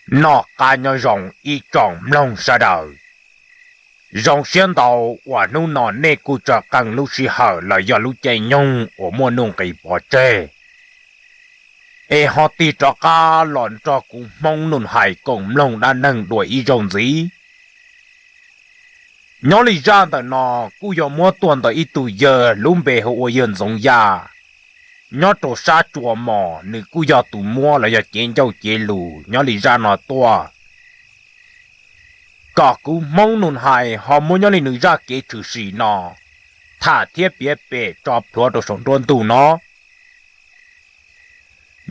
Noj qab nyob zoo ib tsoom mloog sawv daws. Zoo siab ntau uas hnub no nej kuj tso qees lub sij hawm los yog lub caij nyoog uas muaj nuj nqis pov tseg es ho tig rov qab los nrog kuv Hmoob Nus Hais koom mloog dab neeg dua ib zaug ntxiv. Nyob li zaj ntawm no kuj yog muab tuaj ntawm ib tug yawg lub npe hu ua yawg Ntxoov Yaj, nyob rau sab Tsua Mos, nws kuj yog tus muab los yog cev ncauj cev lus nyob li zaj no tuaj, kom kuv Hmoob Nus Hais ho muab nyob li nws zaj kev tshwm sim no tham thiab piav pem tso plhuav rau saum nruab ntug no.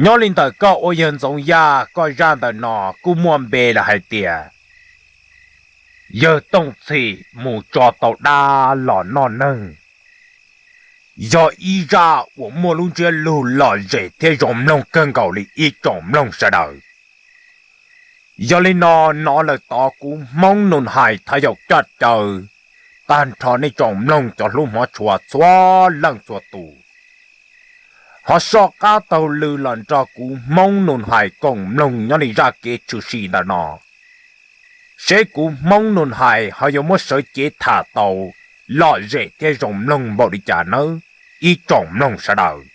Nyob li ntawm koj ua yawg Ntxoov Yaj, koj zaj ntawm no kuj muaj npe lawm hais tias yawg Tooj Txhim mus tso tau dab los noj neeg, yog ib zaj uas muaj lub ntsiab lus lom zem thiab zoo mloog kawg nkaus li ib tsoom mloog sawv daws. Yog li no, hnov lawm tod kuv Hmoob Nus Hais thov yaum coj caw tag nrho nej tsoom mloog cov hlub hmov tshua txhua leej txhua tus ho soj qab taug lw los nrog kuv Hmoob Nus Hais koom mloog nyob li zaj kev tshwm sim ntawm no, seb kuv Hmoob Nus Hais ho yuav muab sawv cev tham tau lom zem thiab zoo mloog npaum li cas nawb ib tsoom mloog sawv daws.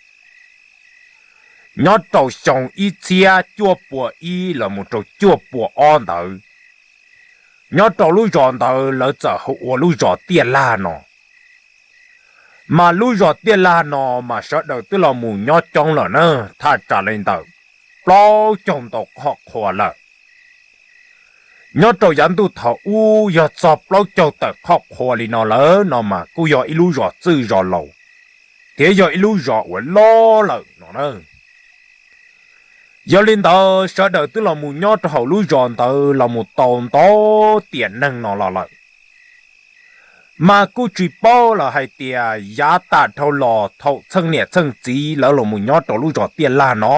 Nyob rau xyoo ib txhiab cuaj puas ib los mus rau cuaj puas ob ntawd, nyob rau lub zos ntawd lawv txawm hu ua lub zos Tiaj Laj no. Mas lub zos Tiaj Laj no mas sawv daws twb los mus nyob coob lawm na, thaj tsam li ntawm plaub caug ntau qhov qhua lawm. Nyob rau yav ntuj thaum ub yog txog plaub caug tawm qhov qhua li no lawm no mas kuj yog ib lub zos txwj zos laus thiab yog ib lub zos uas loj lawm no na. Yog li ntawd sawv daws twb los mus nyob rau hauv lub zos ntawd los mus tau ntau tiam neeg no los lawm, mas kuj tsis paub lawm hais tias yav tas dhau los thaum txheej niam txheej txiv lawv los mus nyob rau lub zos Tiaj Laj no,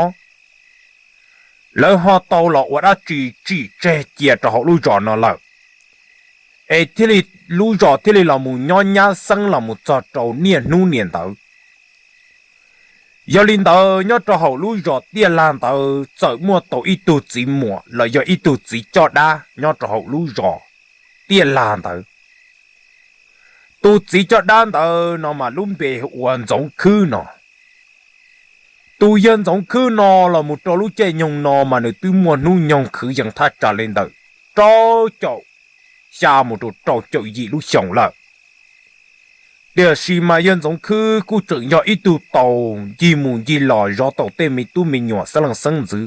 lawv ho tau los ua dab tsi tsim tseg cia rau hauv lub zos no lawm, es thiaj li lub zos thiaj li los mus nyob nyab xeeb los mus txog rau niaj hnub niam ntawd. Yog li ntawd nyob rau hauv lub zos Tiaj Laj ntawd txawm muaj tau ib tug txiv muam los yog ib tug txiv coj dab nyob rau hauv lub zos Tiaj Laj ntawd. Tus txiv coj dab ntawd no mas lub npe hu ua Ntxoov Khwb no. Tus yawg Ntxoov Khwb no los mus rau lub caij nyoog no mas nws twb muaj hnub nyoog kwv yees thaj tsam li ntawm rau caum xya mus rau rau caum yim lub xyoo lawm. Tiam sis mas yawg Ntxoov Khwb kuj tseem yog ib tug tau ncig mus ncig los zov tau tej me tub me nyuam xeeb leej xeeb ntxwv,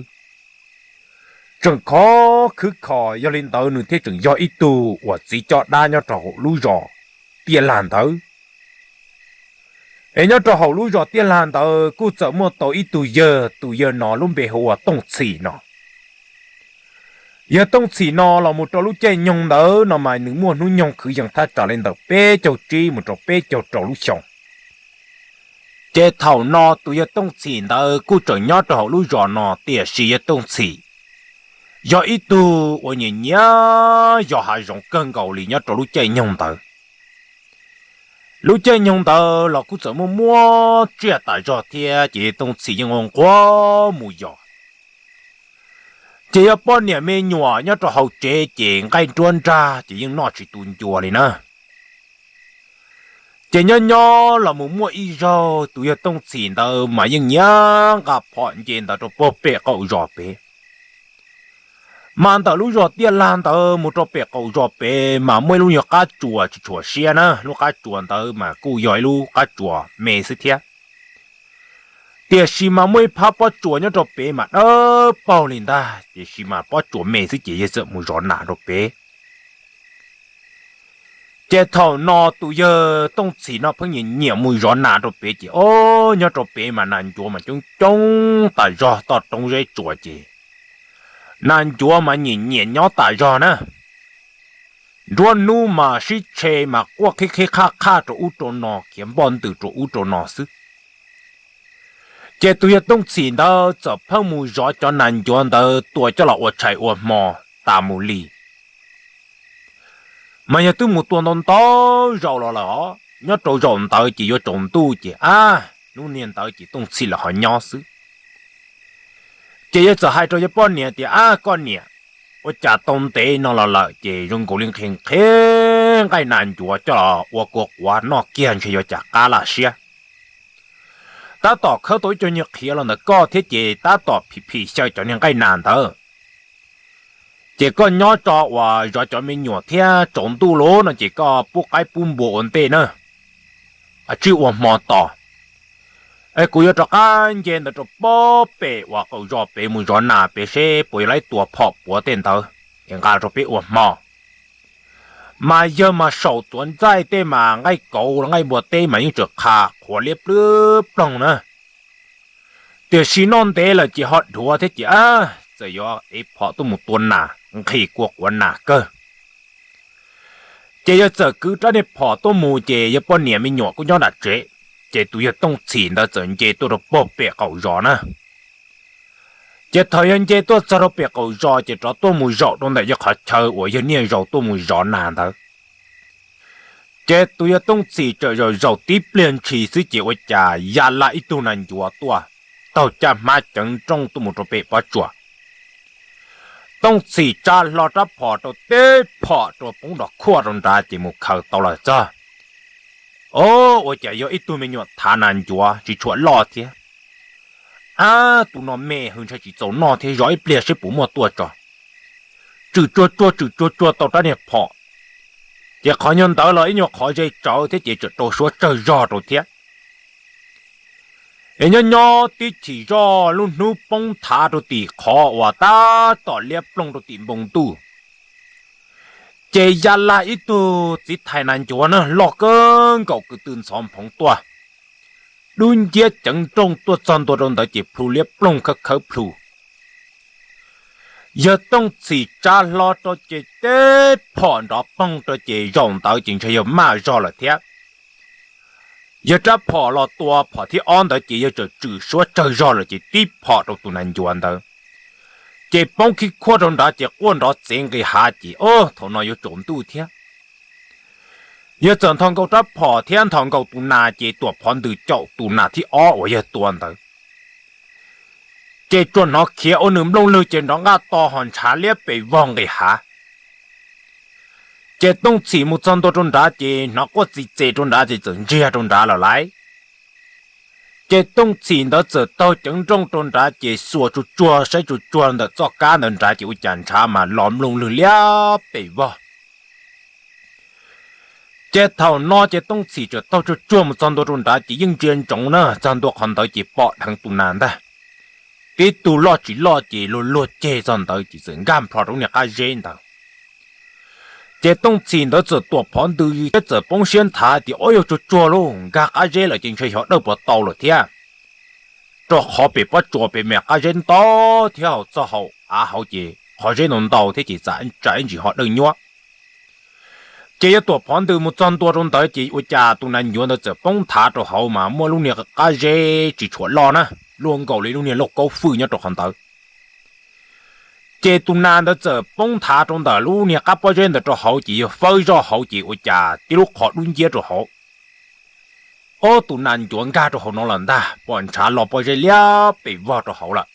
tseem khov khwv kho, yog li ntawd nws thiaj tseem yog ib tug uas txiv coj dab nyob rau hauv lub zos Tiaj Laj ntawd. Es nyob rau hauv lub zos Tiaj Laj ntawd kuj txawm muaj tau ib tug yawg, tus yawg no lub npe hu ua Tooj Txhim no. Yawg Tooj Txhim no los mus rau lub caij nyoog ntawd no mas nws muaj hnub nyoog kwv yees thaj tsam li ntawm peb caug tsib mus rau peb caug rau lub xyoo. Ces thaum no tus yawg Tooj Txhim ntawd kuj tseem nyob rau hauv lub zos no, tiam sis yawg Tooj Txhim yog ib tug uas nyiam nyiam yos hav zoov kawg nkaus li nyob rau lub caij nyoog ntawd. Lub caij nyoog ntawd los kuj txawm muaj muaj tsiaj tas zog thiab, ces yawg Tooj Txhim yeej ua nquag mus yos. Ces yog poj niam me nyuam nyob rau hauv tsev ces nqaij nruab nrag ces yeej noj tsis tu ncua li na. Ces nyob nyob los mus muaj ib zaug tus yawg Tooj Txhim ntawd mas yeej nyiam nqa phom nce ntawd rau puag pem qaum zos pem. Mas ntawm lub zos Tiaj Laj ntawd mus rau pem qaum zos pem mas muaj ib lub nyuag qab tsuas tsis tshua siab na, lub qab tsuas ntawd mas kuj yog ib lub qab tsuas me xwb thiab. Tiam sis mas muaj ib phab pob tsuas nyob rau pem mas dawb paug li ntag, tiam sis mas pob tsuas me xwb ces yawg txawm mus zov nas rau pem. Ces thaum no tus yawg Tooj Txhim no pheej nyiam nyiam mus zov nas rau pem ces o, nyob rau pem mas nas ncuav mas coob coob tas zog toj roob zeb tsuas ces nas ncuav mas nyiam nyiam nyob tas zog na. Nruab hnub mas sib tshe mas quaj qhib qhib qhaj qhaj rau ub rau no, khiav npoj ntws rau ub rau no xwb. Ces tus yawg Tooj Txhim ntawd txawm pheej mus zov cov nas ncuav ntawd tua coj los ua tshais ua hmo tas mus li. Mas yog twb mus tua ntau ntau zaus los lawm os, nyob rau zaum ntawd ces yuav tsaus ntuj ces ab, hnub niag ntawd ces Tooj Txhim lawv ho nyob xwb. Ces yawg txawm hais rau yawg poj niam tias, Ab koj niam, Ua cas tau ntev no los lawm ces zoo nkaus li nqhis nqhis nqaij nas ncuav coj los ua kua quav noj kiag ntshe yuav cas qab laj siab. Tab tom khawb tau ib co nyuag qhiav los ntawm koj thiab ces tab tom phim phim xyaw cov niag nqaij nas ntawd. Ces koj nyob tso uas zov cov me nyuam thiab tsaus ntuj lawm no ces koj pub qaib pub npua ua ntej na, tsij ua hmo tos. Es kuv yuav rov qab nce ntawd rau pob pem uas qaum zos pem mus zov nas pem seb puas yuav laib tua phom puav tej ntawd es nqa rau peb ua hmo. Mas yawg mas saum txuas ntxaij tej mas nqaij kauv nqaij npua teb mas yeej tseem qha qhuav liab plwb ploog na. Tiam sis noj ntev lawm ces ho dhuav thiab ces txawm yuav ev phom tuaj mus tua nas nqhis kua quav nas kawg. Ces yawg txawm kwv rab niag phom tuaj mus ces yawg poj niam me nyuam kuj nyob nram tsev. Ces tus yawg Tooj Txhim ntawd txawm nce tuaj rau pob pem qaum zos na. Ces thaum yawg nce tuaj txog rau pem qaum zos ces rov tuaj mus zaum rau ntawm yawg qhov chaw uas yawg niaj zaus tuaj mus zov nas ntawd. Ces tus yawg Tooj Txhim txawm zaum zaum tib pliag ntshis xwb ces ua cas ya laj ib tug nas ncuav tuaj taug caj hmab ceev nrooj tuaj mus rau pem pob tsuas. Tooj Txhim tsa hlo rab phom rau teb phom rau poob nrov khuaj rau nrad ces mus khaws tau lawm txog. O, ua cas yog ib tug me nyuam thav nas ncuav tsis tshuam loj thiab. Ab, tus no me hwv ntshai tsis txaus noj thiab, zov ib pliag seb puas muaj tuaj tso. Tswm tsuag tsuag tswm tsuag tsuag tau rab niag phom, ces qhov nyuag ntawd los ib nyuag qhov ze tsawv thiab ces tseem rau suab tsawg zog rau thiab. Es nyob nyob tib chim zoj lub hnub poob thav rau tim qhov uas tab tom liab ploog rau tim npoo ntuj, ces ya laj ib tug txiv thais nas ncuav na loj kawg nkaus kwv tw ntxhov nphoov tuaj, dub nciab ceev nrooj tuaj txog ntua rau ntawd ces plhu liab ploog khawb khawb plhu. Yawg Tooj Txhim tsa hlo rau ces teb phom nrov poog rau ces zaum ntawd ces ntshe yawg maj zog lawm thiab. Yawg rab phom los tua phom thib ob ntawd ces yawg tseem tswm suab tsawg zog lawm ces tib phom rau tus nas ncuav ntawd, ces poob khib khuab rau nrad ces quaj nrov txev nqis hav ces o, thaum no yuav tsaus ntuj thiab. Yawg txawm nthos nkaus rab phom thiab nthos nkaus tus nas ces tuam phov ntws caum tus nas thib ob uas yawg tua ntawd, ces tsuas hnov khiav ua nws nplooj lwg ces nrov nqaj to ho ntshav liab pes vog nqis hav. Ces Tooj Txhim mus txog ntua rau nrad ces hnov quaj txi txes rau nrad ces txawm ntsiag rau nrad lawm lauj. Ces Tooj Txhim ntawd txawm taug ceev nrooj rau nrad ces xuas tsuag tsuag saib tsuag tsuag ntawm txoj kab ntawd nrad ces ua cas ntshav mas los nplooj lwg liab pes vog. Ces thaum no ces Tooj Txhim txawm taug tsuag tsuag mus txog ntua rau nrad ces yeej ntsia ntsoov na, txog ntua qhov ntawd ces pom dheev tus nas ntag. Tib tug loj tsis loj ces luag luag ceg txog ntawd ces txawm nkag nplho rau lub niag qab zeb ntawd. Ces Tooj Txhim ntawd txawm tuam phov ntws thiab txawm poob siab nthav tias, Ob, yog tsuag tsuag lauj, nkag qab zeb lawm ces ntshe xyov dawj puas tau lawm thiab, rau qhov pem pob tsuas pem me qab zeb ntau thiab hauv txoj hauv av hauv ces qhov zeb ntau ntau thiab ces tsam ib ntsis ho dawj nyuab. Ces yuav tuam phov ntws mus txog ntua rau ntawd ces ua cas tus nas ncuav ntawd txawm poob nthav rau hauv mas muaj lub niag qab zeb tsis tshuam loj na, luaj nkaus li lub niag lauj kaub fwj nyob rau qhov ntawd. Ces tus nas ntawd txawm poob nthav rau ntawm lub niag qab pob zeb ntawd rau hauv ces yawg fawb zoj hauv ces ua cas tib lub qhov dub nciab rau hauv. Ob, tus nas ncuav nkag rau hauv no lawm ntag, pom ntshav los pob zeb liab pes vog rau hauv lawm.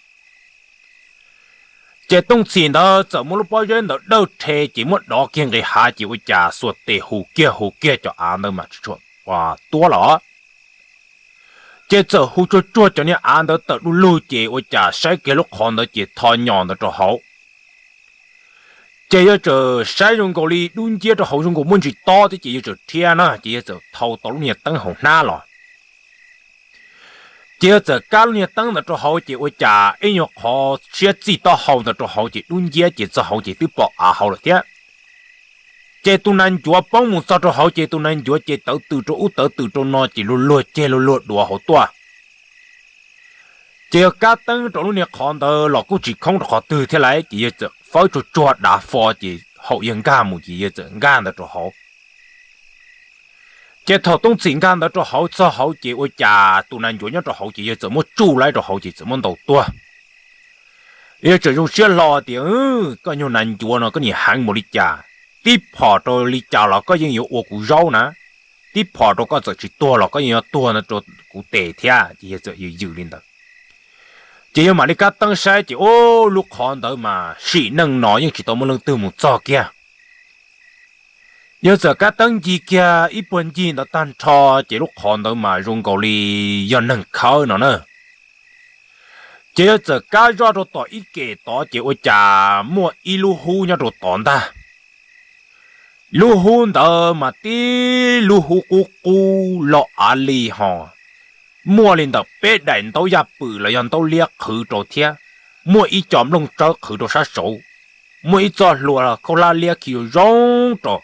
Ces Tooj Txhim ntawd txawm muab lub pob zeb ntawd dawj rhe ces muab dov kiag nqis hav ces ua cas xuas tes hu kiag hu kiag cov av ntawd mas tsis tshuam tuab lawm. Ces txawm hu tsuag tsuag cov niag av ntawd tawm du lug ces ua cas saib kiag lub qhov ntawd ces tho nyos ntawd rau hauv. Ces yawg txawm saib zoo nkaus li dub nciab rau hauv zoo nkaus muaj ntsis tob thiab ces yawg txawm rhiab na ces yawg txawm thau tau lub niag teeb hauv hnab los. Ces yawg txawm kab lub niag teeb ntawd rau hauv ces ua cas ib nyuag qhov siab txij taub hau ntawd rau hauv ces dub nciab ces txog hauv ces twb pom av hauv lawm thiab. Ces tus nas ncuav poob mus txog rau hauv ces tus nas ncuav ces tawv tws rau ub tawv tws rau no ces luag luag ceg luag luag duav hauv tuaj. Ces yawg kab teeb rau lub niag qhov ntawd los kuj tsis khoob rau qhov twg thiab lauj ces yawg txawm fawb tsuag tsuag dav fo ces haum yawg nkag mus ces yawg txawm nkag ntawd rau hauv. Ces thaum Tooj Txhim nkag ntawd rau hauv txog hauv ces ua cas tus nas ncuav nyob rau hauv ces yawg txawm muab tsuj laib rau hauv ces txawm muab ntaus tuag. Yawg txawm zoo siab hlo tias, Koj nyuag nas ncuav no koj nim heev npaum li cas, tib phom rau li cas los koj yeej yuav ua kuv zaub na, tib phom rau koj txawm tsis tuag los koj yeej yuav tuag ntawd rau kuv tes thiab. Ces yawg txawm yws yws li ntawd. Ces yawg mam li kab teeb saib ces ub, lub qhov ntawd mas sim neej no yeej tsis tau muaj leej twg mus txog kiag. Yawg txawm kab teeb ncig kiag ib puag ncig ntawd tag nrho, ces lub qhov ntawd mas zoo nkaus li yog neeg khawb no na. Ces yawg txawm kab zoj rau tom ib kem tod ces ua cas muaj ib lub hub nyob rau tod ntag. Lub hub ntawd mas tib lub hub qub qub loj av li ho, muaj li ntawm peb daim ntaub yaj pwm los yog ntaub liab qhwv rau thiab, muaj ib co nplooj tsawb qhwv rau sab saud, muaj ib txoj hlua khaub hlab liab khi zoo zoo rau.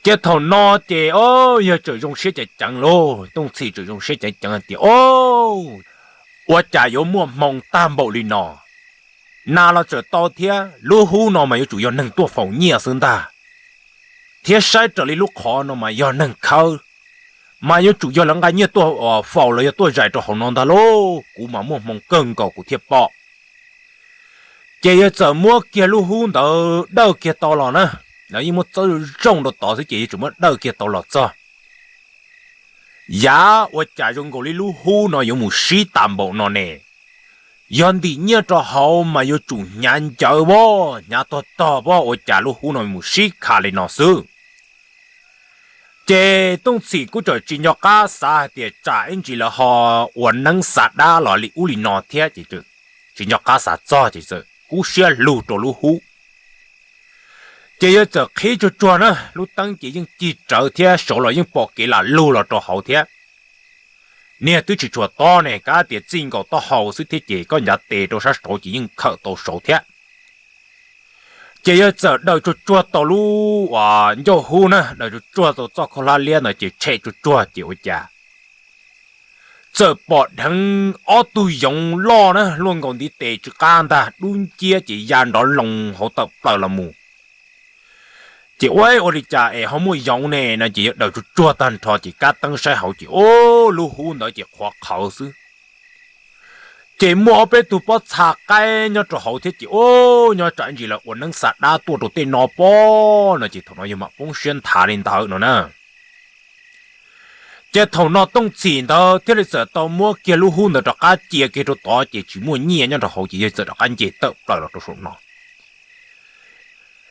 Ces thaum no ces o, yawg txawm zoo siab ceev ceev lauj, Tooj Txhim txawm zoo siab ceev ceev hais tias, O, ua cas yuav muaj hmoo tag npaum li no? Nas los txawm tau thiab, lub hub no mas yuav tsum yog neeg tuaj faus nyiaj xwb ntag, thiab saib raws li lub qhov no mas yog neeg khawb, mas yuav tsum yog lawv nqa nyiaj tuaj faus los yog tuaj zais rau hauv no ntag lauj, kuv mas muaj hmoo kawg nkaus kuv thiaj pom. Ces yawg txawm muab kiag lub hub ntawd dawj kiag tau los na, lawv yeej muab txawb zoo rau tod xwb ces yawg txawm muab dawj kiag tau los txog. Yav ua cas zoo nkaus li lub hub no yuav mus sib tas npaum no ne? Yog ntim nyiaj rau hauv mas yuav tsum hnyav ncawv voj, hnyav tog tog voj, ua cas lub hub no mus sib kha li no xwb? Ces Tooj Txhim kuj txawm tsis nco qab xav hais tias tsam ib ntsis lawv ho ua neeb xa dab los li ub li no thiab ces tsis nco qab xav txog ces txawm kub siab lug rau lub hub. Ces yawg txawm qhib tsuag tsuag na, lub teeb ces yeej cig rawv thiab saud los yeej pom kev lam lug los rau hauv thiab. Niag twb tsis tshua tob ne, kav tias txij nkaus taub hau xwb thiab ces koj ncav tes rau sab saud ces yeej khawm tau saud thiab. Ces yawg txawm daws tsuag tsuag tau lub ncauj hub na, daws tsuag tsuag tau txoj khaub hlab liab ntawd ces tshem tsuag tsuag ces ua cas txawm pom dheev ob tug yoov loj na, luaj nkaus ntiv tes tsw qab ntag, dub nciab ces ya nrov loo hauv tawm plaws los mus. Ces ua ua li cas es ho muaj yoov ne no ces yawg daws tsuag tsuag tag nrho ces kab teeb saib hauv ces o, lub hub ntawd ces qhuav qhawv xwb. Ces muaj ob peb tug pob txha qaib nyob rau hauv thiab ces o, nyob tsam ib ntsis lawv ua neeb xa dab tuaj rau tej no pob no ces thaum no yawg mam poob siab nthav li ntawd no na. Ces thaum no Tooj Txhim ntawd thiaj li txawm tau muab kiag lub hub ntawd rov qab cia kiag rau tod ces tsis muaj nyiaj nyob rau hauv ces yawg txawm rov qab nce tawm plaws los rau saum no.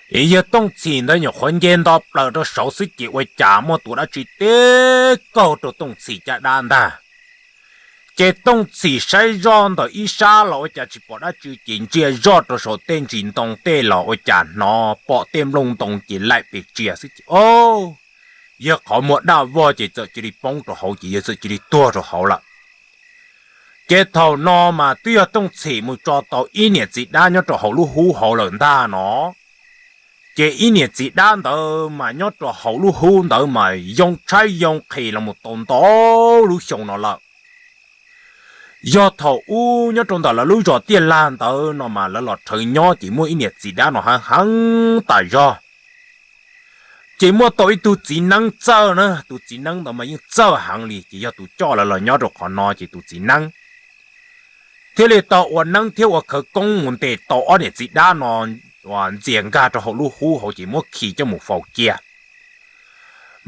Es yawg Tooj Txhim ntawd nyuam qhuav nce nto plaws rau saud xwb ces ua cas muaj tus dab tsi teb kaug rau Tooj Txhim caj dab ntag. Ces Tooj Txhim saib zoj ntawm ib sab los ua cas tsis pom dab tsi ces ntsia zoj rau saum tej ntsis ntoo tej los ua cas hnov pom tej nplooj ntoo ces laim pes tsia xwb ces o, yawg qhov muag daj vog ces txawm cia li poob rau hauv ces yawg txawm cia li tuag rau hauv lawm. Ces thaum no mas twb yog Tooj Txhim mus tso tau ib niam txiv dab nyob rau hauv lub hub hauv lawm ntag no. Ces ib niam txiv dab ntawd mas nyob rau hauv lub hub ntawd mas yoo tshaib yoo qhis los mus tau ntau lub xyoo no lawm. Yog thaum ub nyob rau ntawm lawv lub zos Tiaj Lag ntawd no mas lawv los rhawv nyob ces muaj ib niam txiv dab no heev heev tas zog. Ces muaj tau ib tug txiv neeb txawj na, tus txiv neeb ntawd mas yeej txawj heev li ces yog tus coj lawv los nyob rau qhov no ces tus txiv neeb thiaj li tau ua neeb thiab ua khawv koob mus ntes tau ob niam txiv dab no ntxias nkag rau hauv lub hub hauv ces muab khi coj mus faus cia.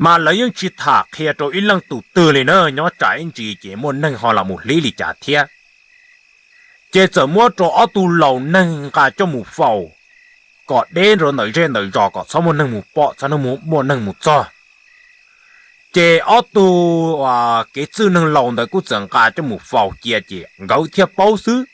Mas lawv yeej tsis tham qhia rau ib leej tus twg li na, nyob tsam ib ntsis ces muaj neeg ho los mus hlib li cas thiab. Ces txawm muab rau ob tug laus neeg nqa coj mus faus, kom deb rau ntawm zej ntawm zos kom txhob muaj neeg mus pom, txhob muaj neeg mus txog. Ces ob tug kev txwj neeg laus ntawd kuj txawm nqa coj mus faus cia ces nkawd thiaj paub xwb.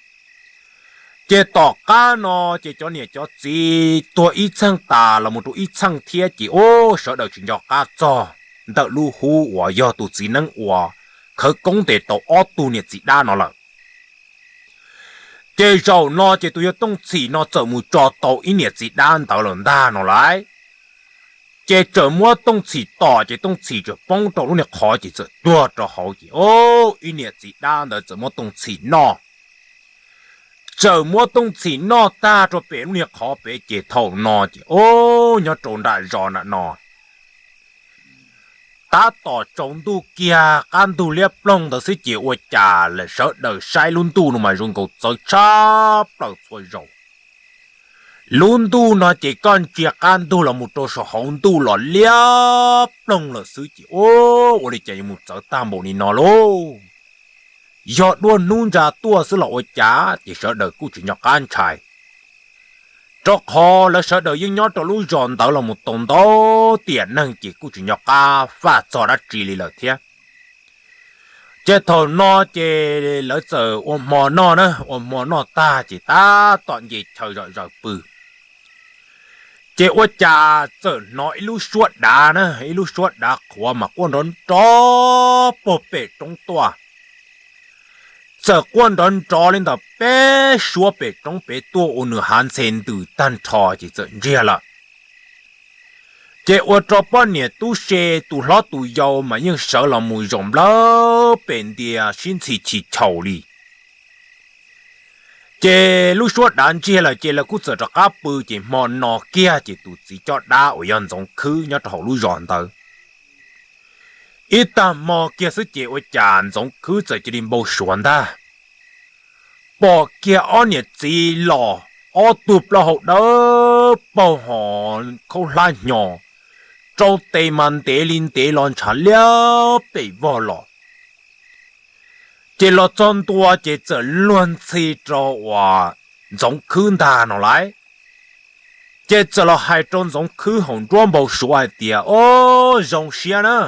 Ces tom qab no ces cov niam cov txiv tuag ib txheej tas los mus rau ib txheej thiab ces ub sawv daws tsis nco qab txog ntawm lub hub uas yog tus txiv neeb uas khawv koob ntes tau ob tug niam txiv dab no lawm. Ces zaum no ces tus yawg Tooj Txhim no txawm mus tso tau ib niam txiv dab ntawd lawm ntag no lauj. Ces txawm muab Tooj Txhim tom ces Tooj Txhim txawm poob rau lub niag qhov ces txawm tuag rau hauv ces ib niam txiv dab ntawd txawm muab Tooj Txhim noj. Txawm muab Tooj Txhim noj tag rau pem lub niag qhov pem ces thaum no ces ub nyob rau nram zos nram no tab tom tsaus ntuj kiag qab ntug liab ploog ntawd xwb ces ua cas lawv sawv daws saib lub ntuj no mas zoo nkaus txawv tshaj plaws txhua zaus. Lub ntuj no ces koj ntsia qab ntug los mus rau saum hauv ntuj los liab ploog lawm xwb ces ub ua li cas yuav mus txawv tag npaum li no lauj. yog duab hnub ntsa tuaj xwb los ua cas ces sawv daws kuj tsis nco qab ntshai, rau qhov lawv sawv daws yeej nyob rau lub zos ntawd los mus tau ntau tiam neeg ces kuj tsis nco qab faj txog dab tsi li lawm thiab. Ces thaum no ces lawv txawm ua hmo noj na, ua hmo noj tag ces tab tom nce chaw zom zaws pw, ces ua cas txawm hnov ib lub suab dav na, ib lub suab dav qhuav mas quaj nrov nrov puag pem roob tuaj. Txawm quaj nrov nrov li ntawm peb suab pem roob pem tuaj ua nws hav ntxhe ntws tag nrho ces txawm ntsiag lawm. Ces ua rau poj niam tub se tus hlob tus yau mas yeej sawv los mus zaum nplawg pem ntia sib ntxhi chis chaus li. Ces lub suab dav ntsiag lawm ces lawv kuj txawm rov qab pw, ces hmo no kiag ces tus txiv coj dab uas yog Ntxoov Khwb nyob rau hauv lub zos ntawd, ib tag hmo kiag xwb ces ua cas Ntxoov Khwb txawm cia li npau suav ntag. Pom kiag ob niam txiv los, ob tug plaub hau dawb paug ho khaub hlab hnyo, rau tes mas ntev li ntev los ntshav liab pem vog los. Ces los txog ntua ces txawm luag ntxhi rau uas Ntxoov Khwb ntag no lauj. Ces txawm los hais rau Ntxoov Khwb hauv nruab npau suav hais tias, Au, zoo siab na,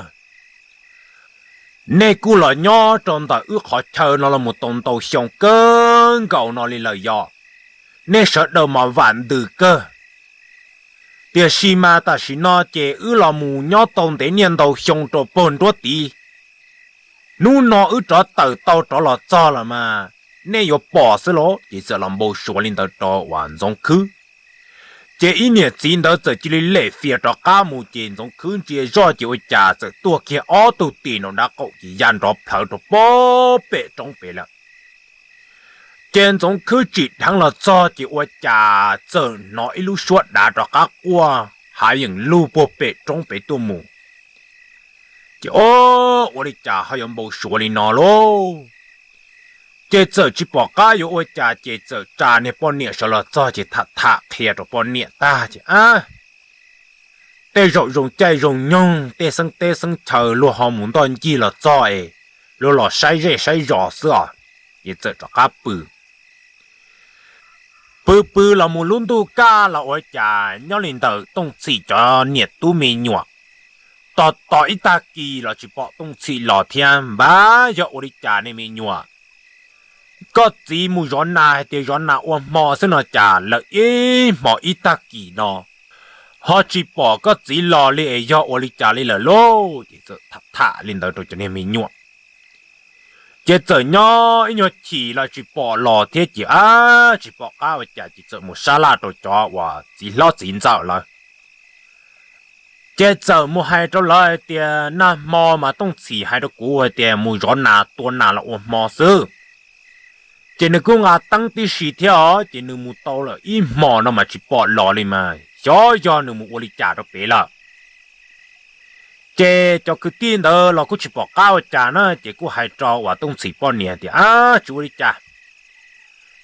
nej kuj los nyob rau ntawm wb qhov chaw no los mus tau ntau xyoo kawg nkaus no li lawm yog, nej sawv daws mas vam ntws kawg. Tiam sis mas tam sim no ces wb los mus nyob tau ntev niaj ntau xyoo rau puag nruab tid, hnub no wb rov tawm tau rov los txog lawm mas nej yuav pom xwb lauj. Ces txawm los npau suav li ntawd rau uas Ntxoov Khwb. Ces ib niam txiv ntawd txawm cia li lem fias rov qab mus, ces Ntxoov Khwb ntsia zoj ces ua cas txawm tuaj kiag ob tug tis nraum nrav qaum ces ya nrov plhawv rau puag pem roob pem lawm. Ces Ntxoov Khwb tsim dheev los txog ces ua cas txawm hnov ib lub suab dav rov qab quaj hav yeem lug puag pem roob pem tuaj mus. Ces, Au, ua li cas ho yuav npau suav li no lauj? Ces txawm tsis pom qab yuav ua cas ces txawm tsa niag poj niam sawv los txog ces tham tham qhia rau poj niam tag ces, Ab, tej zaum zoo caij zoo nyoog tej xeeb teb xeeb chaw luag ho mus ntoj ncig los txog es luag los saib zej saib zos xwb os. Ces txawm rov qab pw. Pw pw los mus lub ntuj kaj los ua cas nyob li ntawm Tooj Txhim cov niam tub me nyuam, tos tos ib tag kis los tsis pom Tooj Txhim los thiab. Npab, yog ua li cas ne me nyuam? Koj txiv mus zov nas hais tias zov nas ua hmo xwb no cas lawm ib hmos ib tag kis no ho tsis pom koj txiv los li es yog ua li cas li lawm lauj? Ces txawm tham tham li ntawd rau cov niag me nyuam. Ces txawm nyob ib nyuag chim los tsis pom los thiab ces, Ab, tsis pom qab ua cas ces txawm mus sab laj rau cov uas txiv hlob txiv ntxawm lawm. Ces txawm mus hais rau lawv hais tias, Nag hmo mas Tooj Txhim hais rau kuv hais tias mus zov nas tua nas los ua hmo xwb. Ces nws kuj nqa teeb tib si thiab os, ces nws mus tau lawm ib hmos no mas tsis pom los li mas xyov yog nws mus ua li cas rau pem lawm. Ces cov kwv tij ntawd los kuj tsis pom qab ua cas na, ces kuj hais rau uas Tooj Txhim poj niam tias, Ab, tsis ua li cas,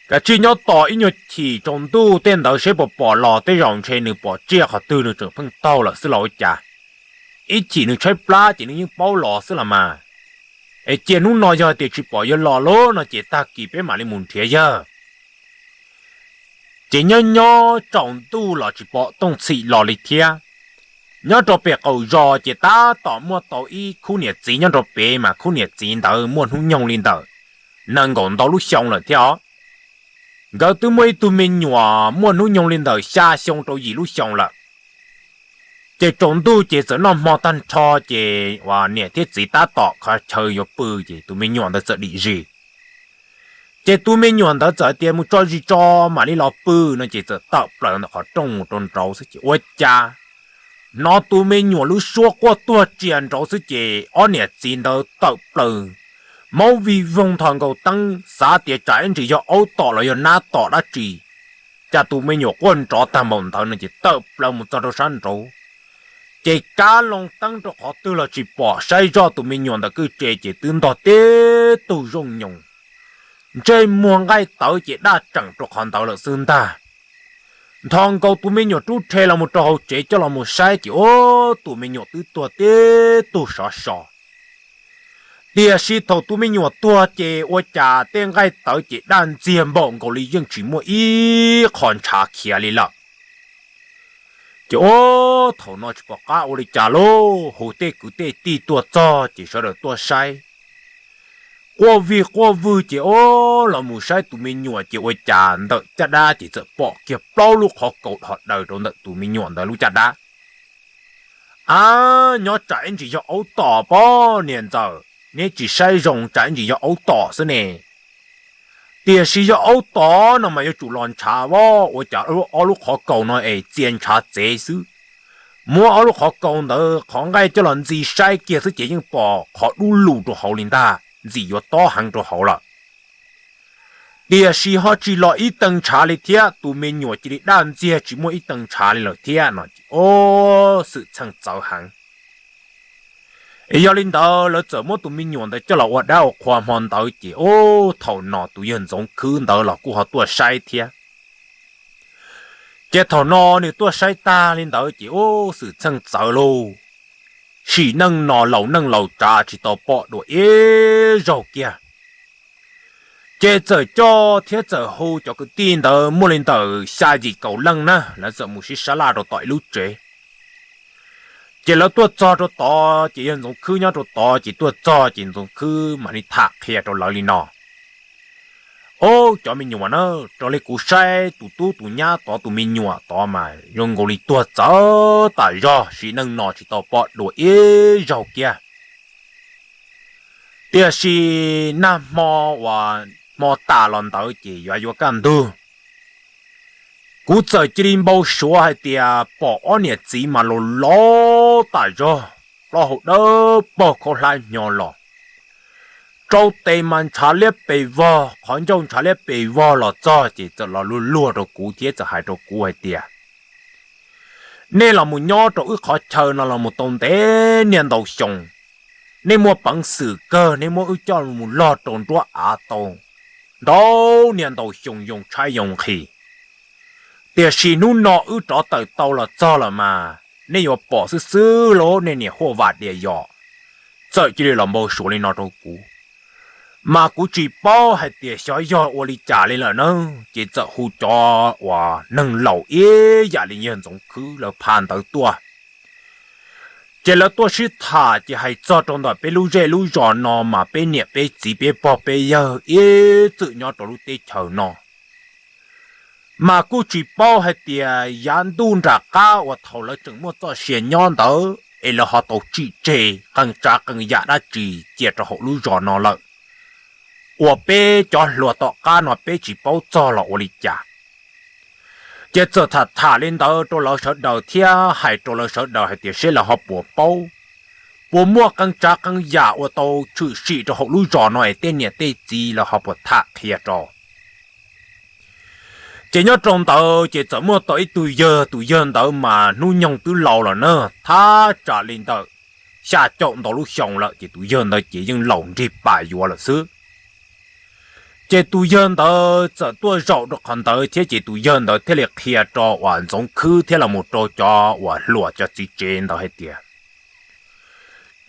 kav tsij nyob tos ib nyuag chim tsaus ntuj tej ntawd seb puas pom los, tej zaum ntshe nws pom tsiaj qhov twg nws tseem pheej taug lawm xwb los ua cas. Ib chim nws tshaib plab ces nws yeej paub los xwb los mas. Es cia hnub no yog tias tsis pom yuav los lawm no ces tag kis peb mam li mus nrhiav yawg. Ces nyob nyob tsaus ntuj los tsis pom Tooj Txhim los li thiab. Nyob rau pem qaum zos ces tab tom muaj tau ib khub niam txiv nyob rau pem, mas khub niam txiv ntawd muaj hnub nyoog li ntawm nees nkaum ntau lub xyoo lawm thiab os. Nkawd twb muaj ib tug me nyuam muaj hnub nyoog li ntawm xya xyoo rau yim lub xyoo lawm. Ces tsaus ntuj ces txawm noj hmo tag nrho ces uas niam thiab txiv tab tom qhov chaw yuav pw ces tus me nyuam ntawd txawm dim zis. Ces tus me nyuam ntawd txawm hais tias, Mus tso zis tso mam li los pw, no ces txawm tawm plaws ntawm qhov rooj mus rau nraud xwb ces ua cas hnov tus me nyuam lub suab quaj tuag tsias nraud xwb ces ob niam txiv ntawd tawm plaws, maub vij voog ntho nkaus teeb xav tias tsam ib ntsis yog aub tom los yog nab tom dab tsi. Cas tus me nyuam quaj nrov tag npaum ntawd no ces tawm plaws mus txog rau sab nraud, ces kab loo teeb rau qhov twg los tsis pom, saib zoj tus me nyuam ntawm kwj tse ces twb ntog tib tug zooj nyoos, ntsej muag nqaij tawv ces daj tseem rau qhov ntawd lawm xwb ntag. Ntho nkaus tus me nyuam rub rhe los mus rau hauv tsev coj los mus saib ces ua tus me nyuam twb tuag tib tug sov so. Tiam sis thaum tus me nyuam tuag ces ua cas tej nqaij tawv ces daj ntxiag npaum nkaus li yeej tsis muaj ib qho ntshav khiav li lawm. Ces ob thaum no tsis pom qab ua li cas lauj, hu tej kwv tej tij tuaj txog ces sawv daws tuaj saib. Quaj vig quaj vwg ces ob los mus saib tus me nyuam ces ua cas ntawm caj dab ces txawm pom kiag plaub lub qhov kaus dhos daws rau ntawm tus me nyuam ntawd lub caj dab. Ab, nyob tsam ib ntsis yog aub tom pob niam ntxawm, neb tsis saib zoo tsam ib ntsis yog aub tom xwb ne. Tiam sis yog aub tom no mas yuav tsum los ntshav vab, ua cas ob lub qhov kaus no es txia ntshav txev xwb. Muab ob lub qhov kaus ntawd qhov nqaij coj los ntxi saib kiag xwb ces yeej pom qhov dub lug rau hauv li ntag, ntxim yuav tob heev rau hauv lawm. Tiam sis ho tsis los ib tee ntshav li thiab, tus me nyuam cia li daj ntxiag tsis muaj ib tee ntshav li lawm thiab no ces ob xwm txheej txawv heev. Es yog li ntawd lawv txawm muab tus me nyuam ntawd coj los ua dab ua qhua hmo ntawd ces ob thaum no tus yawg Ntxoov Khwb ntawd los kuj ho tuaj saib thiab. Ces thaum no nws tuaj saib tag li ntawd ces ob xwm txheej txawv lauj, sim neej no laus neej laus tsav tsis tau pom dua ib zaug kiag. Ces txawm coj thiab txawm hu cov kwv tij ntawd muaj li ntawm xya yim kaum leej na, lawv txawm mus sib sab laj rau tom ib lub tsev. Ces lawv tuaj txog rau tod ces yawg Ntxoov Khwb nyob rau tod ces tuaj txog ces Ntxoov Khwb mam li tham qhia rau lawv li no: Ob, cov me nyuam na, raws li kuv saib tus tub tus nyab tod tus me nyuam tod mas zoo nkaus li tuag txawv tas zog, sim neej no tsis tau pom dua ib zaug kiag. Tiam sis nag hmo uas hmo tas los ntawd ces yuav yuav kaj ntug, kuv txawm cia li npau suav hais tias pom ob niam txiv mas laus laus tas zog, plaub hau dawb paug khaub hlab hnyo los, rau tes mas ntshav liab pes vog, qhov ncauj ntshav liab pes vog los txog ces txawm los luag luag rau kuv thiab txawm hais rau kuv hais tias, nej los mus nyob rau wb qhov chaw no los mus tau ntev niaj ntau xyoo, nej muaj peev xwm kawg, nej muab wb coj mus log rau nruab av tau ntau niaj ntau xyoo yoo tshaib yoo nqhis. Tiam sis hnub no wb rov tawm tau los txog lawm mas nej yuav pom xwb xwb lauj, nej niam huaj vam dias yos. Txawm cia li los npau suav li no rau kuv, mas kuv tsis paub hais tias xyov yog ua li cas li lawm na. Ces txawm hu cov uas neeg laus ib yam li yawg Ntxoov Khwb lawv pha ntawd tuaj. Ces lawv tuaj sib tham ces hais txog rau ntawm peb lub zej lub zos no mas peb niam peb txiv peb pog peb yawg ib txwm nyob rau lub teb chaws no. Mas kuj tsis paub hais tias yav ntuj nram qab uas thaum lawv tseem muaj txoj sia nyob ntawd es lawv ho tau tsim tseg qee tsav qee yam dab tsi cia rau hauv lub zos no lawm, uas peb cov hluas tom qab no peb tsis paub txog los ua li cas. Ces txawm tham tham li ntawd rau lawv sawv daws thiab hais rau lawv sawv daws hais tias seb lawv ho puas paub, puas muaj qee tsav qee yam uas tau tshwm sim rau hauv lub zos no es tej niam tej txiv lawv ho puas tham qhia rau. Ces nyob rau ntawd ces txawm muaj tau ib tug yawg, tus yawg ntawd mas hnub nyoog twb laus lawm na, thaj tsam li ntawm xya caum ntau lub xyoo lawm ces tus yawg ntawd ces yeej laus nrig pas yuav lawm xwb. Ces tus yawg ntawd txawm tuaj zaum rau qhov ntawd thiab ces tus yawg ntawd thiaj li qhia rau uas Ntxoov Khwb thiab los mus rau cov uas hluas cov txiv tsev ntawd hais tias,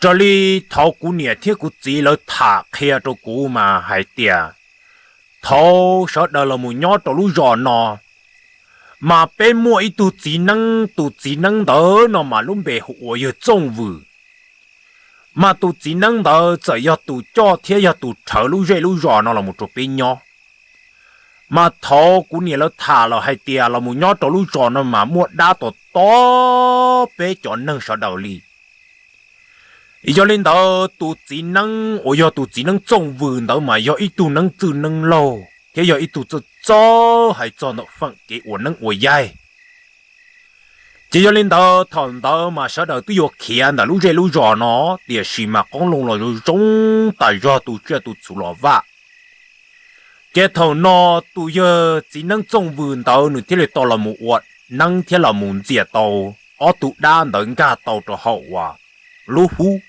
raws li thaum kuv niam thiab kuv txiv lawv tham qhia rau kuv mas hais tias, thaum sawv daws los mus nyob rau lub zos no, mas peb muaj ib tug txiv neeb, tus txiv neeb ntawd no mas lub npe hu ua yawg Txooj Vwm. Mas tus txiv neeb ntawd txawm yog tus coj thiab yog tus rhawv lub zej lub zos no los mus rau peb nyob. Mas thaum kuv niam lawv tham los hais tias los mus nyob rau lub zos no mas muaj dab tom tom peb cov neeg sawv daws li. Yog li ntawd tus txiv neeb uas yog tus txiv neeb Txooj Vwm ntawd mas yog ib tug neeb txwj neeb laug thiab yog ib tug txawj txawj hais txog ntawm feem kev ua neeb ua yaig. Ces yog li ntawd thaum ntawd mas sawv daws twb yuav khiav ntawm lub zej lub zos no, tiam sis mas qoob loo los zoo zoo tas zog, tu tsiaj tu txhu los vaj. Ces thaum no tus yawg txiv neeb Txooj Vwm ntawd nws thiaj li tau los mus ua neeb thiab los mus ntxias tau ob tug dab ntawd nkag tau rau hauv uas lub hub.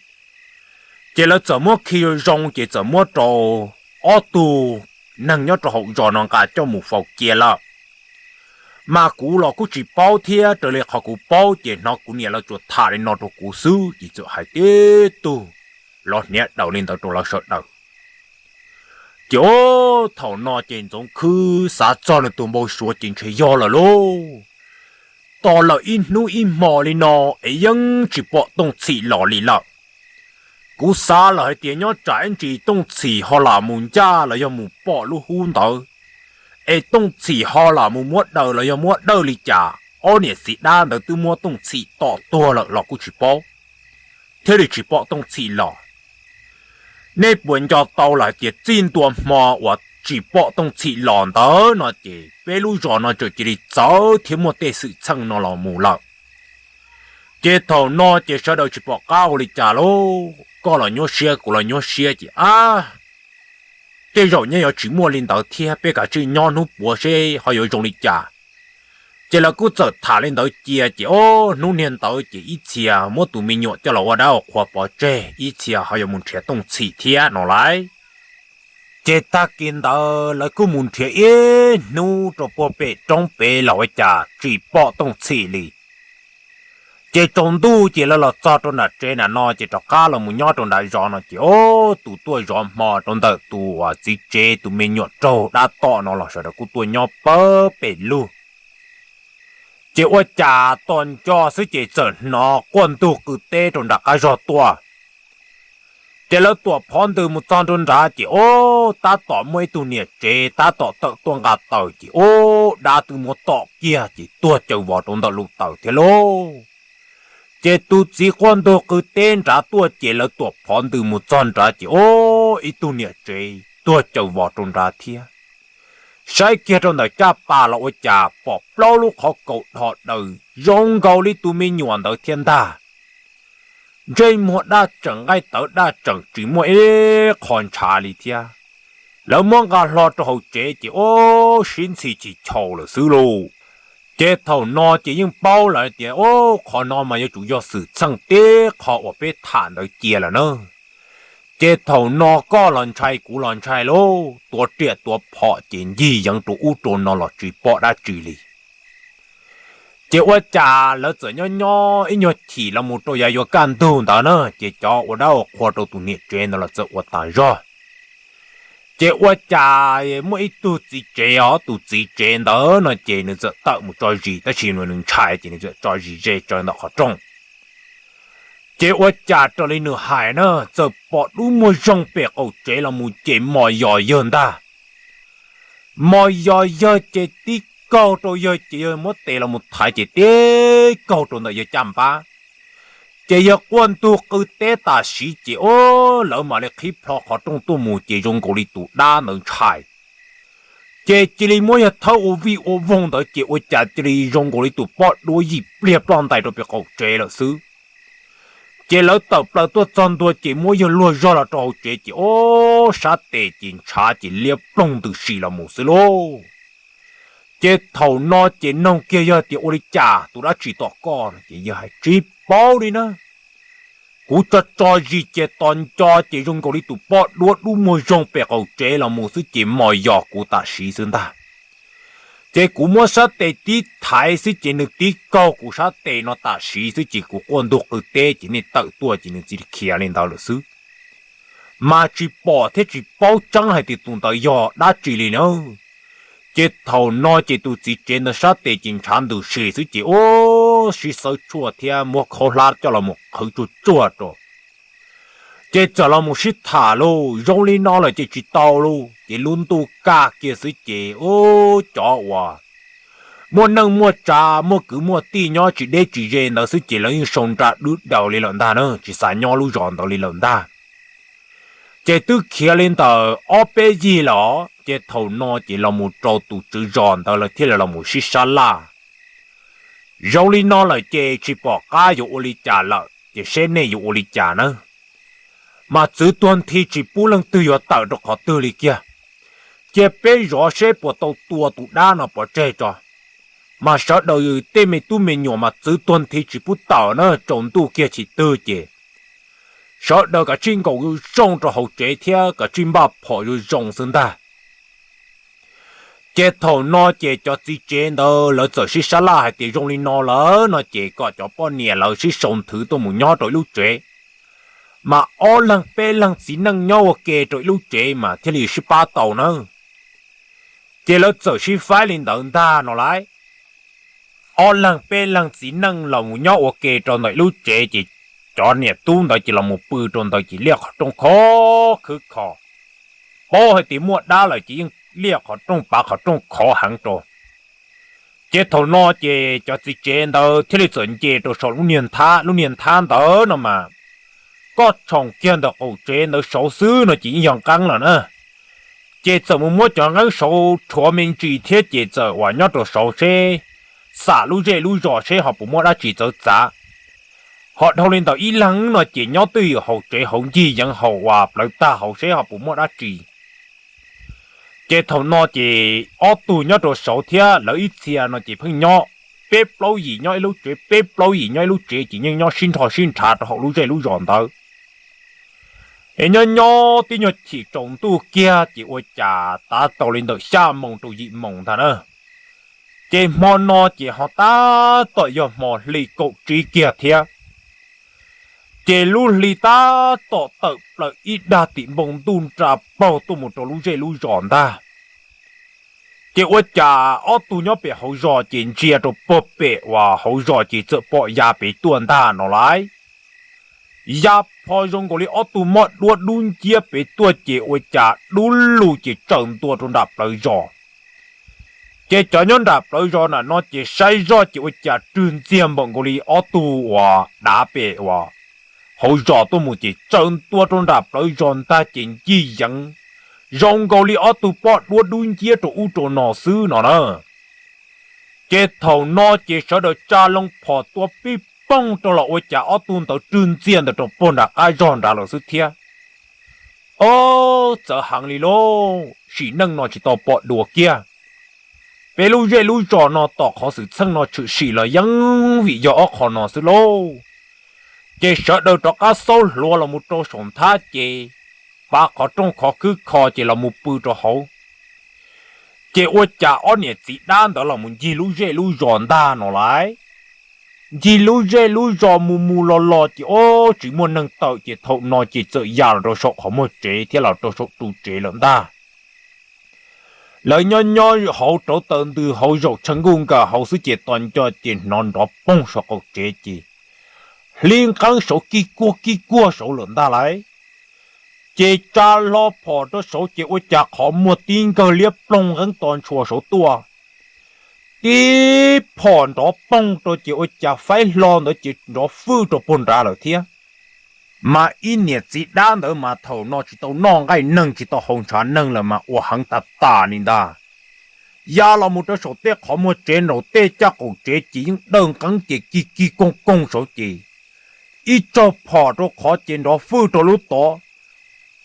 Ces lawv txawm muab khi zoo zoo ces txawm muab rau ob tug neeg nyob rau hauv zos no nqa coj mus faus cia lawm. Mas kuv los kuj tsis paub thiab, raws li qhov kuv paub ces hnov kuv niam lawv tsuas tham li no rau kuv xwb ces txawm hais tib tug los hniav daws li ntawd rau lawv sawv daws. Ces ob thaum no ces Ntxoov Khwb xav txog nws tus npau suav ces ntshe yog lawm lauj. Tos lawm ib hnub ib hmo li no es yeej tsis pom Tooj Txhim los li lawm. Kuv xav lawm hais tias nyob tsam ib ntsis Tooj Txhim ho lam mus ncaj los yog mus pom lub hub ntawd, es Tooj Txhim ho lam mus muab daws los yog muab dawj li cas, ob niam txiv dab ntawd twb muab Tooj Txhim tom tuag lawm los kuj tsis paub, thiaj li tsis pom Tooj Txhim los. Nej puas nco tau lawm hais tias txij ntua hmo uas tsis pom Tooj Txhim los ntawd no ces peb lub zos no txawm cia li txawv thiab muaj tej xwm txheej no los mus lawm. Ces thaum no ces sawv daws tsis pom qab ua li cas lauj, koj los nyuaj siab kuv los nyuaj siab ces ab, tej zaum nyob yuav tsis muaj li ntawd thiab, peb kav tsij nyob hnub puav seb ho yuav zoo li cas. Ces lawv kuj txawm tham li ntawd cia ces ob hnub niag ntawd ces ib txhia muab tus me nyuam coj los ua dab ua qhua pov tseg, ib txhia ho yuav mus nrhiav Tooj Txhim thiab no lauj. Ces tag kis ntawd lawv kuj mus nrhiav ib hnub rau puag pem roob pem los ua cas tsis pom Tooj Txhim li. Ces tsaus ntuj ces lawv los txog rau nram tsev nram no ces rov qab los mus nyob rau nram zos no ces ob tus tuaj zov hmo rau ntawm tus txiv tsev tus me nyuam raug dab tom no los sawv daws kuj tuaj nyob pawg pem lug. Ces ua cas tos nco xwb ces txawm hnov quaj ntug qw teb rau nram qab zog tuaj. Ces lawv tuam phov ntws mus txog nram nrad ces ob tab tom muaj ib tug niam tsev tab tom tawm tuaj nqa taws ces ob dab twb muab tom kiag ces tuag caws vos rau ntawm lub taws thiab lauj. Ces tus txiv quaj ntug qw teb nrad tuaj ces lawv tuam phov ntws mus txog nrad ces ob ib tug niam tsev tuag caws vos rau nrad thiab. Saib kiag rau ntawm caj pas los ua cas pom plaub lub qhov kaus dhos daws zoo nkaus li tus me nyuam ntawd thiab ntag. Ntsej muag daj tseem nqaij tawv daj tseem tsis muaj ib qho ntshav li thiab. Lawv muab nqa hlo rau hauv tsev ces ob sib ntxhi chis chaus lawm xwb lauj. Ces thaum no ces yeej paub lawm tias ob qhov no mas yuav tsum yog xwm txheej tib qho uas peb tham ntawd cia lawm na. Ces thaum no koj los ntshai kuv los ntshai lauj, tuav riam tuav phom ces ncig yeev rau ub rau no los tsis pom dab tsi li. Ces ua cas lawv txawm nyob nyob ib nyuag chim los mus rau yav yuav kaj ntug ntawd na ces cov ua dab ua qhua rau tus niam tsev ntawd los txawm ua tas zog. Ces ua cas muaj ib tug txiv tsev os, tus txiv tsev ntawd no ces nws txawm tawm mus tso zis tab sis nws ntshai ces nws txawm tso zis ze tsawv ntawm qhov rooj. Ces ua cas raws li nws hais na txawm pom dub muag zoo pem qaum tsev los mus ces mos yos yawg ntag. Mos yos yawg ces tib kaug rau yawg ces yawg muab tes los mus thaiv ces tib kaug rau ntawm yawg caj npab. Ces yawg quaj ntug qw teb tam sim ces ob lawv mam li qhib plho qhov rooj tuaj mus ces zoo nkaus li tus dab ntawd ntshai. Ces cia li muab yawg thawb ua vij ua voog ntawd ces ua cas cia li zoo nkaus li tus poj duab yim pliag ploj ntais rau pem qaum tsev lawm xwb. Ces lawv tawm plaws tuaj txog ntua ces muab yawg luag zog los rau hauv tsev ces ob sab tes ces ntshav ces liab ploog ntws si los mus xwb lauj. Ces thaum no ces noog kiag yawg tias ua li cas tus dab tsi tom koj no ces yawg hais tsis paub li na. Kuv tso tso zis ces tos nco ces zoo nkaus li tus poj duab dub muag zoo pem qaum tsev los mus xwb ces mos yos kuv tam sim xwb ntag. Ces kuv muab sab tes tib thaiv xwb ces nws tib kaug kuv sab tes no tam sim xwb ces kuv quaj ntug qw teb ces nej tawm tuaj ces nws txawm khiav li ntawd lawm xwb. Mas tsis pom thiab tsis paub tseeb hais tias tus ntawd yog dab tsi li na. Ces thaum no ces tus txiv tsev ntawd sab tes ces ntshav ntws si xwb ces ua sib xawb tshuaj thiab muab khaub hlab coj los mus qhwv tsuag tsuag rau. Ces txawm los mus sib tham lauj, zoo li no lawm ces tsis tau lauj, ces lub ntuj kaj kiag xwb ces ub cov uas muaj neej muaj tsav muaj kwv muaj tij nyob tsis deb tsis ze ntawd xwb ces lawv yeej sau nra dwb daws li lawm ntag na, tsis xav nyob lub zos ntawd li lawm ntag. Ces twb khiav li ntawm ob peb yig lawm ces thaum no ces los mus rau tus tswv zos ntawd lawv thiaj li los mus sib sab laj. Zoo li no lawm ces tsis pom qab yuav ua li cas lawm ces seb nej yuav ua li cas na. Mas txwv tuag nthi tsis pub leej twg yuav tawm rau qhov twg li kiag. Cia peb zov seb puas tau tua tus dab no pov tseg tso. Mas sawv daws tej me tub me nyuam mas txwv tuag nthi tsis pub tawm na, tsaus ntuj kiag tsis twg ces sawv daws kav tsij nkaum zoo zoo rau hauv tsev thiab kav tsij npaj phom zoo zoo xwb ntag. Ces thaum no ces cov txiv tsev ntawd lawv txawm sib sab laj hais tias zoo li no lawm no ces kom cov poj niam lawv sib sau nthwv tuaj mus nyob rau ib lub tsev. mas ob leeg peb leeg txiv neej nyob ua ke rau ib lub tsev mas thiaj li sib pab tau na. Ces lawv txawm sib faib li ntawd ntag no lauj. Ob leeg peb leeg txiv neej los mus nyob ua ke rau ntawm ib lub tsev ces cov niam tub ntawd ces los mus pw rau ntawd ces liaj qhov rooj khov khwb kho. Paub hais tias muaj dab lawm ces yeej liaj qhov rooj pav qhov rooj khov heev rau. Ces thaum no ces cov txiv tsev ntawd thiaj li txawm nce rau saum lub niag nthab, lub niag nthab ntawd no mas koj tshoom kiag ntawm qaum tsev ntawd saud xwb no ces yeej yog nqeeb lawm na. Ces txawm mus muab cov nqeeb saud rhuav me ntsis thiab ces txawm uas nyob rau saud seb xam lub zej lub zos seb ho puas muaj dab tsi txawv txav. Ho dhau li ntawd ib leeg no ces nyob twj ywm hauv tsev hauv ncig yeev hauv uas plawv tag hauv seb ho puas muaj dab tsi. Ces thaum no ces ob tug nyob rau saud thiab lawv ib txhia no ces pheej nyob peb plaub yim nyob ib lub tsev, peb plaub yim nyob ib lub tsev ces yeej nyob sib nrho sib nrhav rau hauv lub zej lub zos ntawd. Es nyob nyob tib nyuag chim tsaus ntuj kiag ces ua cas tav tau li ntawm xya moos rau yim moos ntag na. Ces hmo no ces ho tab tom yog hmo hli kaum tsib kiag thiab. Ces lub hli tab tom tawm plaws ib dag tim npoo ntuj nra paug tuaj mus rau lub zej lub zos ntag. Ces ua cas ob tug nyob pem hauv zos ces ntsia rau puag pem uas hauv zos ces txawm pom ya pem tuaj ntag no lauj. Ya pho zoo nkaus li ob tug mob duab dub nciab pem tuaj ces ua cas dub lug ces tsaws ntua rau nram plawv zos. Ces cov nyob nram plawv zos na no ces saib zoj ces ua cas rwg ntxiag npaum nkaus li ob tug uas dav pem uas hauv zos tuaj mus ces tsaws ntua rau nram plawv zos ntag ces ncig yeev zoo nkaus li ob tug pob duab dub nciab rau ub rau no xwb no na. Ces thaum no ces sawv daws tsa loo phom tua pib poog rau los ua cas ob tug ntawd rwg ntxiag ntawd rau puag nram qab zog nrad lawm xwb thiab. Ob, txawv heev li lauj, sim neej no tsis tau pom dua kiag. Peb lub zej lub zos no tom qhov xwm txheej no tshwm sim los yeej vim yog ob qho no xwb lauj. Ces sawv daws rov qab xaub hluav los mus rau saum nthab ces pav qhov rooj khov khwb kho ces los mus pw rau hauv. Ces ua cas ob niam txiv dab ntawd los mus ncig lub zej lub zos ntag no lauj. Ncig lub zej lub zos mus mus los los ces ob, tsis muaj neeg tawm ces thaum no ces txawm ya los rau saum qhov muag tsev thiab los rau saum ru tsev lawm ntag. Lawv nyob nyob hauv rauv taws ntws hauv zaum tshav nkuj nkaws hauv xwb ces tos nco ces hnov nrov poog saum qaum tsev ces hlib nqeeb saud kij kuag kij kuag saud lawm ntag lauj. Ces tsa hlo phom rau saud ces ua cas qhov muag tib nkawg liab ploog nqeeb to ntshua saud tuaj. Tib phom nrov poog rau ces ua cas faib hlo ntawd ces nrov fwj rau puag nrad lawm thiab. Mas ib niam txiv dab ntawd mas thaum no tsis tau noj nqaij neeg tsis tau haus ntshav neeg lawm mas ua heev tas tas li ntag. Ya los mus rau saum tej qhov muag tsev nraum tej caj qaum tsev ces yeej dawj nqeeb ces kij kij koog koog saud ces ib tsaug phom rau qhov ces nrov fwj rau lub tod.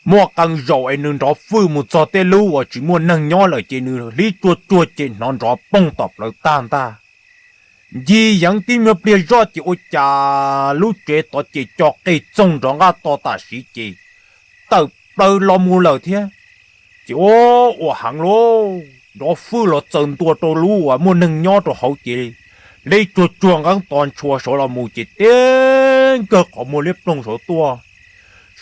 Muaj qee zaus es nws nrov fwj mus txog tej lub uas tsis muaj neeg nyob lawm ces nws hlib tsuag tsuag ces hnov nrov poog tom plawv tag ntag. Ncig yeev tib nyuag pliag zoj ces ua cas lub tsev tod ces co qe txoog nrov nqaj to tam sim ces tawm plaws los mus lawm thiab. Ces ua, ua heev lauj, nrov fwj los txaws ntua rau lub uas muaj neeg nyob rau hauv ces hlib tsuag tsuag nqeeb to ntshua saud los mus ces tib nkawg qhov muag liab ploog saud tuaj.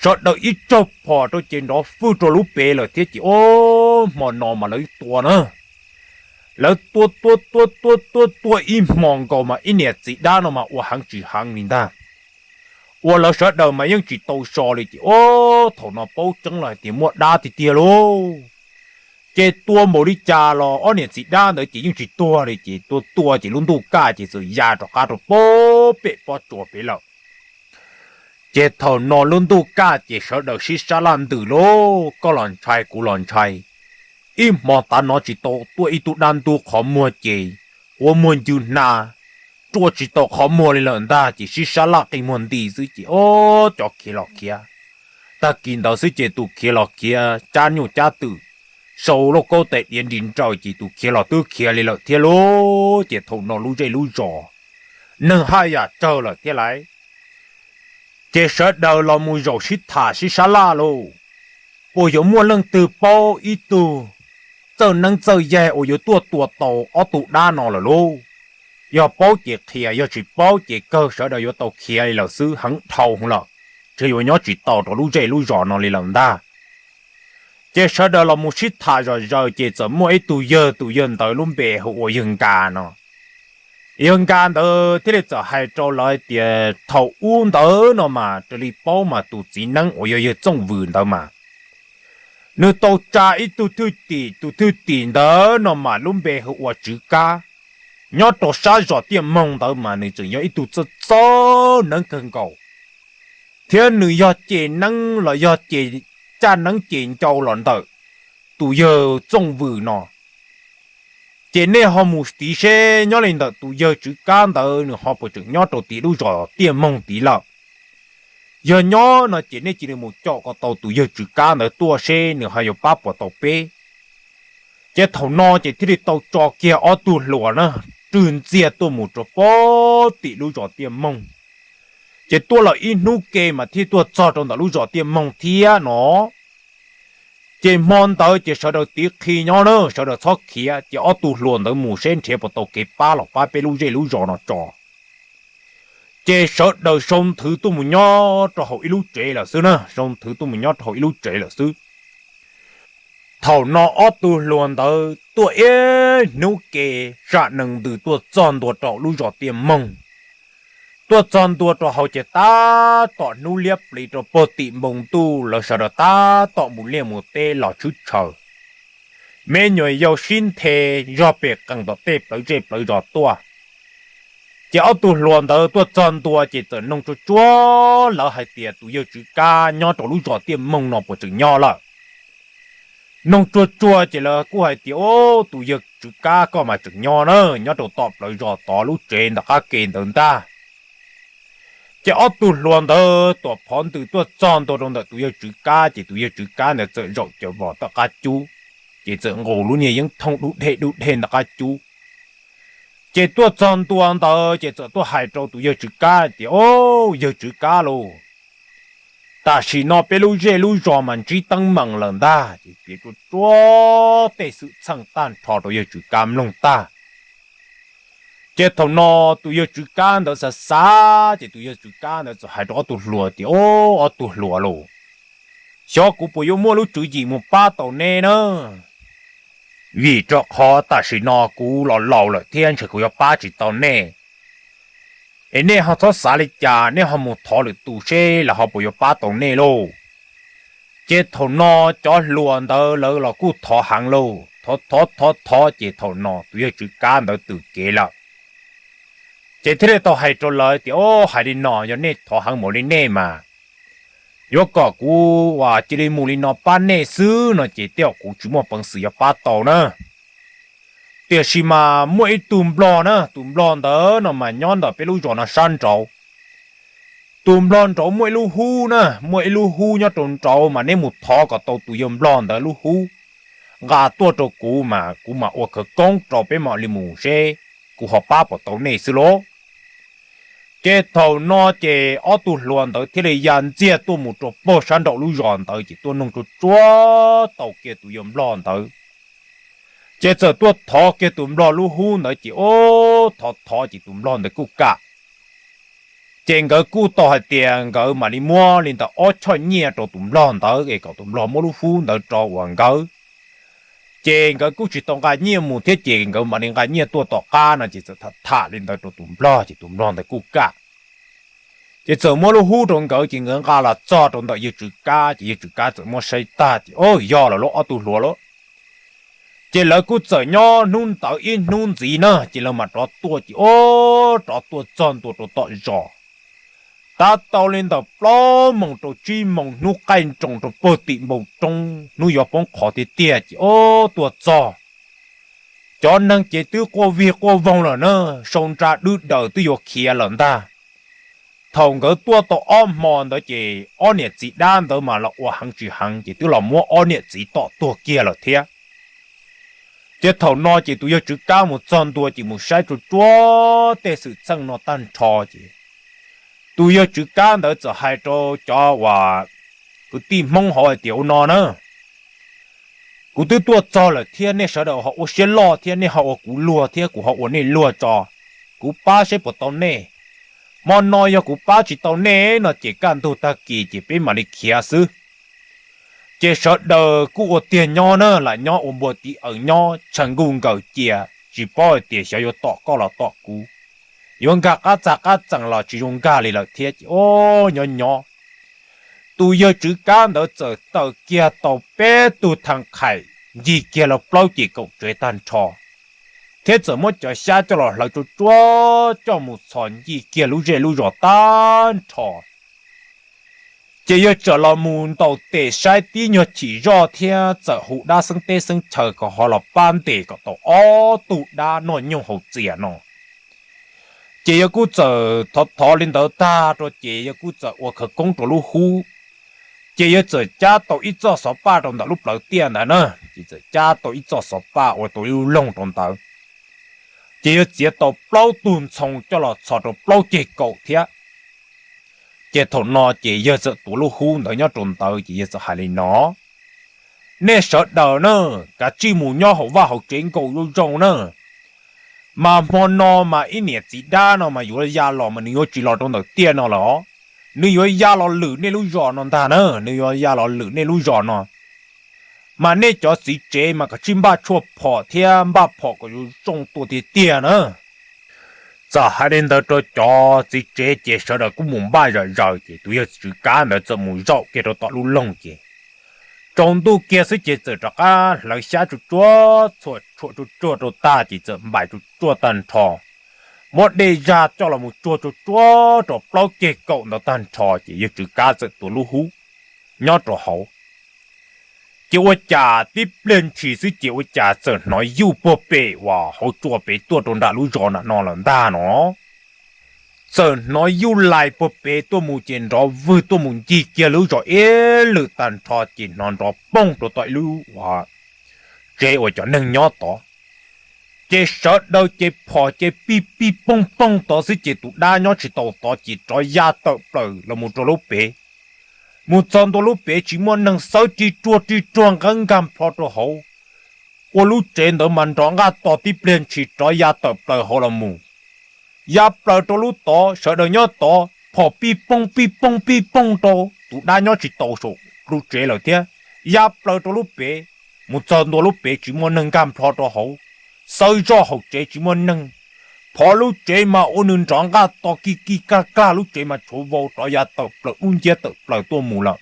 Sawv daws ib tsaug phom rau ces nrov fwj rau lub pem lawm thiab ces ua, hmo no mas lawv tua na. Lawv tua tua tua tua tua tua ib hmo nkaus mas ib niam txiv dab no mas ua heev tsis heev li ntag. Ua lawv sawv daws mas yeej tsis tau so li ces ua, thaum no paub tseeb los hais tias muaj dab tiag tiag lauj. Ces tua npaum li cas los ob niam txiv dab ntawd ces yeej tsis tuag li ces tua tua ces lub ntuj kaj ces txawm ya rov qab rau puag pem pob tsuas pem lawm. Ces thaum no lub ntuj kaj ces sawv daws sib sab laj ntws lauj, koj los ntshai kuv los ntshai. Ib hmo tav no tsis tau tuaj ib tug dab ntub qhov muag ces quav muag ncw hna, rua tsis tau qhov muag li lawm ntag ces sib sab laj qi muag nti xwb ces ob, cov khiav los khiav. Tag kis ntawd xwb ces tus khiav los khiav cab nyuj cab twm, sau lauj kaub tais diav nris nraws ces tus khiav los twb khiav li lawm thiab lauj. Ces thaum no lub zej lub zos neeg haj yam tsawg lawm thiab lauj. Ces sawv daws los mus zaum sib tham sib sab laj lauj, puas yuav muaj leej twg paub ib tug txawj neeb txawj yaig uas yuav tuaj tua tau ob tug dab no lawm lauj. Yog paub ces qhia, yog tsis paub ces kawg sawv daws yuav tau khiav li lawm xwb, heev dhau lawm. ntshe yuav nyob tsis tau rau lub zej lub zos no li lawm ntag. Ces sawv daws los mus sib tham zom zaws ces txawm muaj ib tug yawg, tus yawg ntawd lub npe hu ua yawg Nkas no. Yawg Nkas ntawd thiaj li txawm hais rau lawv hais tias thaum ub ntawd no mas raws li paub mas tus txiv neeb uas yog yawg Txooj Vwm ntawd mas nws tau tsa ib tug thwj tim, tus thwj tim ntawd no mas lub npe hu ua Tswv Kab, nyob rau sab zos Tiaj Moog ntawd mas nws tseem yog ib tug txawj txawj neeb kawg nkaus, thiab nws yog ces neeb los yog ces caj neeb ces ncau los ntawm tus yawg Txooj Vwm no. Ces nej ho mus tiv seb nyob li ntawm tus yawg Tswv Kab ntawd nws ho puas tseem nyob rau tim lub zos Tiaj Moog tid lawm. Yog nyob no ces nej cia li mus caum kom tau tus yawg Tswv Kab ntawd tuaj seb nws ho yuav pab puas tau peb. Ces thaum no ces thiaj li tau tso kiag ob tug hluas na, rwg ntxiag tuaj mus rau pem tim lub zos Tiaj Moog. Ces tuaj lawm ib hnub ke mas thiaj tuaj txog rau ntawm lub zos Tiaj Moog thiab no. Ces hmo ntawd ces sawv daws tiv qhi nyob na, sawv daws txhob khiav, ces ob tug hluas ntawd mus seb nrhiav puas tau kev pab los pab peb lub zej lub zos no tso. Ces sawv daws sau nthwv tuaj mus nyob rau hauv ib lub tsev lawm xwb na, sau nthwv tuaj mus nyob rau hauv ib lub tsev lawm xwb. Thaum no ob tug hluas ntawd tuaj ib hnub ke, sam nees ntws tuaj txog ntua rau lub zos Tiaj Moog. Tuaj txog ntua rau hauv ces tab tom hnub liab pliv rau pem tim npoo ntuj, lawv sawv daws tab tom mus liaj mus teb los tshwb tshaws. Me nyuam yaus sib nthe zog pem qees tom tej plawv zej plawv zos tuaj. Ces ob tug hluas ntawd tuaj txog ntua ces txawm noog tsuag tsuag lawv hais tias tus yawg Tswv Kab nyob rau lub zos Tiaj Moog no puas tseem nyob lawm. Noog tsuag tsuag ces lawv kuj hais tias, Ub, tus yawg Tswv Kab koj mas tseem nyob na, nyob rau tom plawv zos tod lub tsev ntawm qab ke ntawd ntag. Ces ob tug hluas ntawd tuam phov ntws tuaj txog ntua rau ntawm tus yawg Tswv Kab ces tus yawg Tswv Kab ntawd txawm zaum cov vos tom qab cub, ces txawm nqus lub niag yeeb thooj dub dhej dub dhej ntawm qab cub. Ces tuaj txog ntua ntawd ces txawm tuaj hais rau tus yawg Tswv Kab tias, Ub, yawg Tswv Kab lauj, tam sim no peb lub zej lub zos mas ntsib teeb meem lawm ntag. Ces piav tsuag tsuag tej xwm txheej tag nrho rau yawg Tswv Kab mloog tag. Ces thaum no tus yawg Tswv Kab ntawd xav xav ces tus yawg Tswv Kab ntawd txawm hais rau ob tug hluas tias, Ub, ob tug hluas lauj, xyov kuv puas yuav muaj lub tswv yim mus pab tau neb na. Vim rau qhov tam sim no kuv los laus lawm thiab ntshe kuv yuav pab tsis tau nej. Es nej ho txhob xav li cas, nej ho mus thov lwm tus seb lawv ho puas yuav pab tau nej lauj. Ces thaum no cov hluas ntawd lawv los kuj thov heev lauj, thov thov thov thov ces thaum no tus yawg Tswv Kab ntawd tws kev lawm. Ces thiaj li tau hais rau lawv tias, Ub, hais li no yog nej thov heev npaum li nej mas yuav kom kuv ua cia li mus li no pab nej xwb no ces tej zaum kuv tsis muaj peev xwm yuav pab tau na. Tiam sis mas muaj ib tug nplog na, tus nplog ntawd no mas nyob ntawm peb lub zos no sab nraud. Tus nplog nraud muaj ib lub hub na, muaj ib lub hub nyob rau nraud mas neb mus thov kom tau tus yawg nplog ntawd lub hub nqa tuaj rau kuv mas kuv mam ua khawv koob rau peb mam li mus seb kuv ho pab puas tau nej xwb lauj. Ces thaum no ces ob tug hluas ntawd thiaj li ya ntxiag tuaj mus rau pem sab nraum lub zos ntawd ces tuaj noog tsuag tsuag tau kiag tus yawg nplog ntawd. Ces txawm tuaj thov kiag tus nplog lub hub ntawd ces ub, thov thov ces tus nplog ntawd kuj kam. Ces nkawd kuj tau hais tias nkawd mam li muab li ntawm ob choj nyiaj rau tus nplog ntawd es kom tus nplog muab lub hub ntawd rau uas nkawd. Ces nkawd kuj tsis tau nqa nyiaj mus thiab ces nkawd mam li nqa nyiaj tuaj tom qab no ces txawm tham tham li ntawd rau tus nplog ces tus nplog ntawd kuj kam. Ces txawm muab lub hub rau nkawd ces nkawd nqa los txog rau ntawm yawg Tswv Kab ces yawg Tswv Kab txawm muab saib tag ces, Ub, yog lawm lauj ob tug hluas lauj. Ces lawv kuj txawm nyob hnub ntawd ib hnub ntxiv na ces lawv mam rov tuaj ces ub, rov tuaj txog ntua rau tom zos. Tab tau li ntawm plaub moos rau tsib moos hnub qaij nroos rau pem tim npoo roob, hnub yuav poob qho tiag tiag ces ub, tuaj txog. Cov neeg ces twb quaj vig quaj voog lawm na, sau nra dwb daws twb yuav khiav lawm ntag. Thaum nkawd tuaj tau ob hmo ntawd ces ob niam txiv dab ntawd mas los ua heev tsis heev ces twb los muab ob niam txiv tom tuag kiag lawm thiab. Ces thaum no ces tus yawg Tswv Kab mus txog ntua ces mus saib tsuag tsuag tej xwm txheej no tag nrho ces tus yawg Tswv Kab ntawd txawm hais rau cov uas kwv tij Hmoob hauv hais tias, Ua no na, kuv twb tuaj txog lawm thiab, nej sawv daws ho ua siab loj thiab, nej ho ua kuv luag thiab kuv ho ua nej luag tso. Kuv pab seb puas tau nej. Hmo no yog kuv pab tsis tau nej no ces kaj ntug tag kis ces peb mam li khiav xwb. Ces sawv daws kuj ua tiag nyob na, lam nyob ua npua tiv aws nyob tshaw nkuj nkaws cia, tsis paub hais tias xyov yuav tom koj los tom kuv, yuav nkag qab txag qab txees los tsis zoo nkag li lawm thiab ces o, nyob nyob tus yawg Tswv Kab ntawd txawm taw kiag tau peb tug thaj qhaim ncig kiag los plaub ces kaum tsev tag nrho, thiab txawm muab cov xyab coj los hlawv tsuag tsuag coj mus txhos ncig kiag lub zej lub zos tag nrho. Ces yawg txawm los mus ntaus tes saib tib nyuag chim zoj thiab txawm hu dab xeeb teb xeeb chaw kom ho los pab ntes kom tau ob tug dab noj nyoog haus txias no. Ces yawg kuj txawm thov thov li ntawd tag rau ces yawg kuj txawm ua khawv koob rau lub hub. Ces yawg txawm cab tau ib txoj xov paj rau ntawm lub plawv tiaj ntawd na, ces txawm cab tau ib txoj xov paj ua tau ib lub loog rau ntawd. Ces yawg txiav tau plaub tug ntxhoo coj los txhos rau plaub ceg kaum thiab. Ces thaum no ces yawg txawm tuav lub hub ntawd nyob rau ntawd ces yawg txawm hais li no: Nej sawv daws na, kav tsij mus nyob hauv vaj hauv tsev nkaus zoo zoo na. Mas hmo no mas ib niam txiv dab no mas yuav ya los mas nws yuav tsis los rau ntawm tiaj no lawm. Nws yuav ya los lwm nej lub zos no ntag na, nws yuav ya los lwm nej lub zos no. Mas nej cov txiv tsev mas kav tsij npaj tshuaj phom thiab npaj phom kom zoo zoo tua tiag tiag na. Txawm hais li ntawd rau cov txiv tsev ces sawv daws kuj mus npaj zom zaws ces tus yawg Tswv Kab ntawd txawm mus zaum kiag rau tom lub loog ces tsaus ntuj kiag xwb ces txawm rov qab hlawv xyab tsuag tsuag txhuam tsuag tsuag rau tag ces txawm npais tsuag tsuag tag nrho, muab dej zaj coj los mus tsuag tsuag tsuag rau plaub ceg kaum ntawd tag nrho ces yawg Tswv Kab txawm tuav lub hub nyob rau hauv. Ces ua cas tib pliag ntshis xwb ces ua cas txawm hnov yuj puag pem uas hauv tsua pem tuaj rau nram lub zos nram no lawm ntag no. Txawm hnov yuj lais puag pem tuaj mus ces nrov vwg tuaj mus ncig kiag lub zos ib lwm tag nrho ces hnov nrov poog rau tom ib lub uas tsev uas cov neeg nyob tod. Ces sawv daws ces phom ces pij pij poog poog tod xwb ces tus dab nyob tsis tau tod ces rov ya tawm plaws los mus rau lub pem. Mus txog ntua lub pem tsis muaj neeg, xawb rig ruag rig ruag nqeeb nkag nplho rau hauv. Ua lub tsev ntawd mas nrov nqaj to tib pliag ntshis rov ya tawm plaws hauv los mus. Ya plaws rau lub tod sawv daws nyob tod phom pij poog pij poog pij poog rau tus dab nyob tsis tau saum lub tsev lawm thiab. Ya plaws rau lub pem, mus txog ntua lub pem tsis muaj neeg nkag nplho rau hauv. Xawb zoj hauv tsev tsis muaj neeg. Phov lub tsev mas ua nws nrov nqaj to kig kig kag kag, lub tsev mas tshuav vau rov ya tawm plaws dub nciab tawm plaws tuaj mus lawm.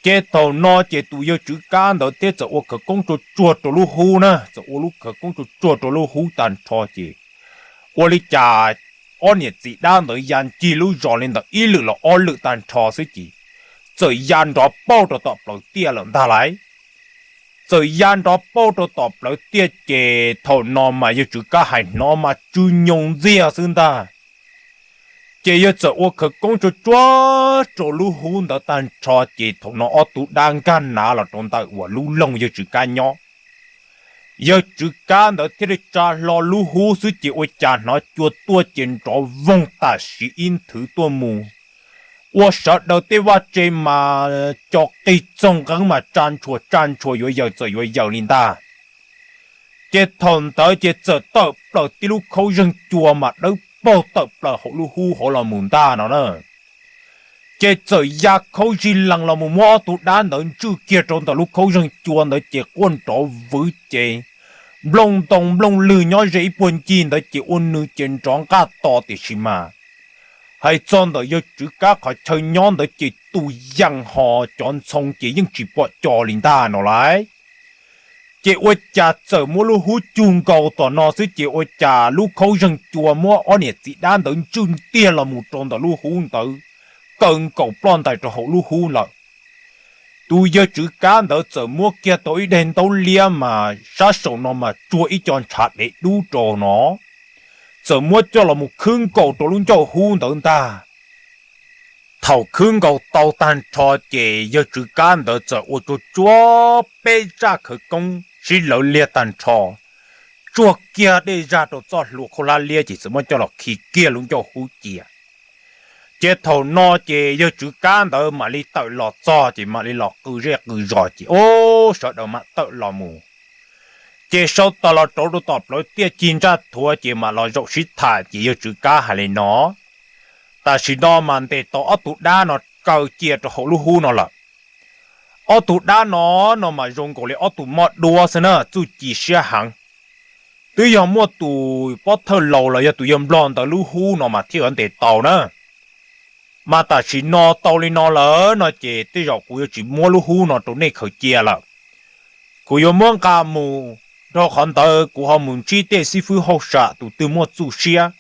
Ces thaum no ces tus yawg Tswv Kab ntawd thiaj txawm ua khawv koob tsuag tsuag rau lub hub na, txawm ua lub khawv koob tsuag tsuag rau lub hub tag nrho ces ua li cas ob niam txiv dab ntawd ya ncig lub zos li ntawd ib lwm los ob lwm tag nrho xwb ces txawm ya nrov pauj rau tom plawv tiaj lawm ntag lauj. Txawm ya nrov pauj rau tom plawv tiaj ces thaum no mas yawg Tswv Kab hais hnov mas tsw nyoo ntxiag xwb ntag. Ces yawg txawm ua khawv koob tsuag tsuag rau lub hub ntawd tag nrho ces thaum no ob tug dab nkag nav los rau ntawm uas lub loog yawg Tswv Kab nyob. Yawg Tswv Kab ntawd thiaj li tsa hlo lub hub xwb ces ua cas hnov cua tuaj ces nrov voog tam sim ib nthwv tuaj mus, ua sawv daws tej vaj tse mas co qig txoog nqeeb mas tsa ntshua tsa ntshua yuav yaws txawm yuav yaws li ntag. Ces thaum ntawd ces txawm tawm plaws tib lub khaub zeeg cua mas dawb paug tawm plaws hauv lub hub hauv los mus ntag no na. Ces txawm ya khaub zig lees los mus muab ob tug dab ntawd ntswj kiag rau ntawm lub khaub zeeg cua ntawd ces quaj nrov vwv ces nplooj ntoo nplooj lwg nyob ze ib puag ncig ntawd ces ua nws ces nrov nqaj to tiam sis mas hais txog ntawm yawg Tswv Kab qhov chaw nyob ntawd ces tus yees ho cov ntxhoo ces yeej tsis pom co li ntag no lauj. Ces ua cas txawm muab lub hub cug nkaus tom no xwb ces ua cas lub khaub zeeg cua muab ob niam txiv dab ntawd ntswj ntiag los mus rau ntawm lub hub ntawd, kaw nkaus ploj ntais rau hauv lub hub lawm. Tus yawg Tswv Kab ntawd txawm muab kiag tau ib daim ntaub liab mas sab saum no mas tsuag ib co ntshav dev dub rau no, txawm muab coj los mus khwb nkaus rau lub ncauj hub ntawd ntag. Thaum khwb nkaus tau tag nrho ces yawg Tswv Kab ntawd txawm ua tsuag tsuag peb zaj khawv koob sib lawv liag tag nrho, tsuag kiag dej zaj rau txoj hlua khaub hlab liab ces txawm muab coj los khi kiag lub ncauj hub cia. Ces thaum no ces yawg Tswv Kab ntawd mam li tawm los txog ces mam li los qw zej qw zos ces ub sawv daws mam tawm los mus. Ces sau tas los rauv rau tom plawv tiaj cig ntsaj thuav ces mam los zaum sib tham ces yawg Tswv Kab hais li no: Tam sim no mas ntes tau ob tug dab no kaw cia rau hauv lub hub no lawm. Ob tug dab no, no mas zoo nkaus li ob tug moj duab xwb na, txuj ci siab heev. Twb yog muaj tus pob thawj laus los yog tus yawg nplog ntawd lub hub no mas thiaj yuav ntes tau na. Mas tam sim no tau li no lawm no ces tej zaum kuv yuav tsis muab lub hub no rau nej khaws cia lawm. Kuv yuav muab nqa mus, rau qhov ntawd kuv ho mus ntsib tej xib fwb hauj sam tus twg muaj txuj siab,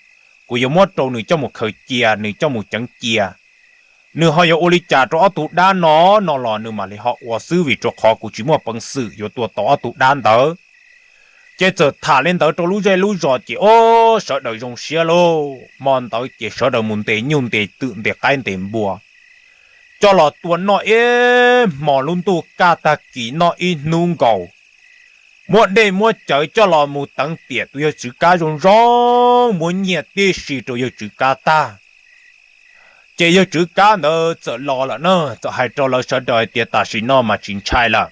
kuv yuav muab rau nws coj mus khaws cia, nws coj mus ceev cia. Nws ho yuav ua li cas rau ob tug dab no, no los nws mam li ho ua xwb, vim rau qhov kuv tsis muaj peev xwm yuav tua tau ob tug dab ntawd. Ces txawm tham li ntawd rau lub zej lub zos ces o, sawv daws zoo siab lauj. Hmo ntawd ces sawv daws mus ntes nyuj ntes twm ntes qaib ntes npua coj los tua noj ib hmos, lub ntuj kaj tag kis noj ib hnub nkaus. Muab dej muab cawv coj los mus teev tiam tus yawg Tswv Kab zoo zoo, muab nyiaj tib si rau yawg Tswv Kab tag. Ces yawg Tswv Kab ntawd txawm los lawm na, txawm hais rau lawv sawv daws hais tias tam sim no mas tsis ntshai lawm.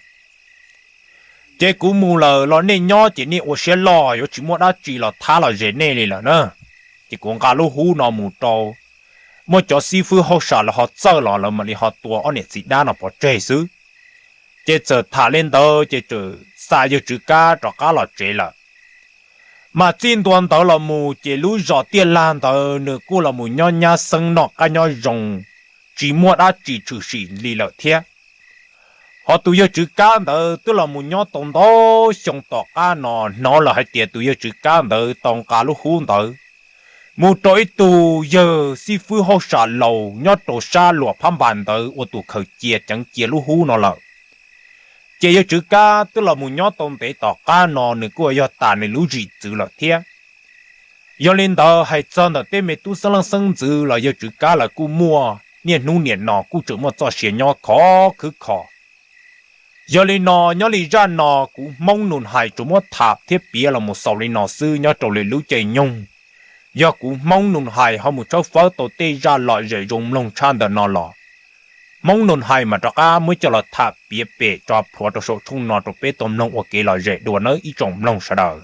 Ces kuv mus lawm los nej nyob ces nej ua siab loj, yuav tsis muaj dab tsi los thab los zes nej li lawm na. Ces kuv nqa lub hub no mus rau, muaj cov xib fwb hauj sam lawv ho txawj los lawv mam li ho tua ob niam txiv dab no pov tseg xwb. Ces txawm tham li ntawd ces txawm xa yawg Tswv Kab rov qab los tsev lawm. Mas txij ntua ntawd los mus ces lub zos Tiaj Lag ntawd nws kuj los mus nyob nyab xeeb noj qab nyob zoo, tsis muaj dab tsi tshwm sim li lawm thiab. Ho tus yawg Tswv Kab ntawd twb los mus nyob tau ntau xyoo tom qab no, hnov lawm hais tias tus yawg Tswv Kab ntawd tau nqa lub hub ntawd mus rau ib tug yawg xib fwb hauj sam laus nyob rau sab Luam Phab Npas ntawd ua tus khaws cia ceev cia lub hub no lawm. Ces yawg Tswv Kab twb los mus nyob tau ntev tom qab no nws kuj yog tas nws lub zim txwv lawm thiab. Yog li ntawd hais txog ntawm tej me tub xeeb leej xeeb ntxwv los yawg Tswv Kab lawv kuj muaj niaj hnub niam no kuj tseem muaj txoj sia nyob khov khwb kho. Yog li no nyob li zaj no kuv Hmoob Nus Hais tsuas muab tham thiab piav los mus xaus li no xwb nyob rau lwm lub caij nyoog. Yog kuv Hmoob Nus Hais ho mus tshawb fawb tau tej zaj lom zem zoo mloog tshaj ntawm no los, Hmoob Nus Hais mam rov qab muab coj los tham piav pem tso plhuav rau saum tshooj no rau peb tau mloog ua kev lom zem dua nawb ib tsoom mloog sawv daws.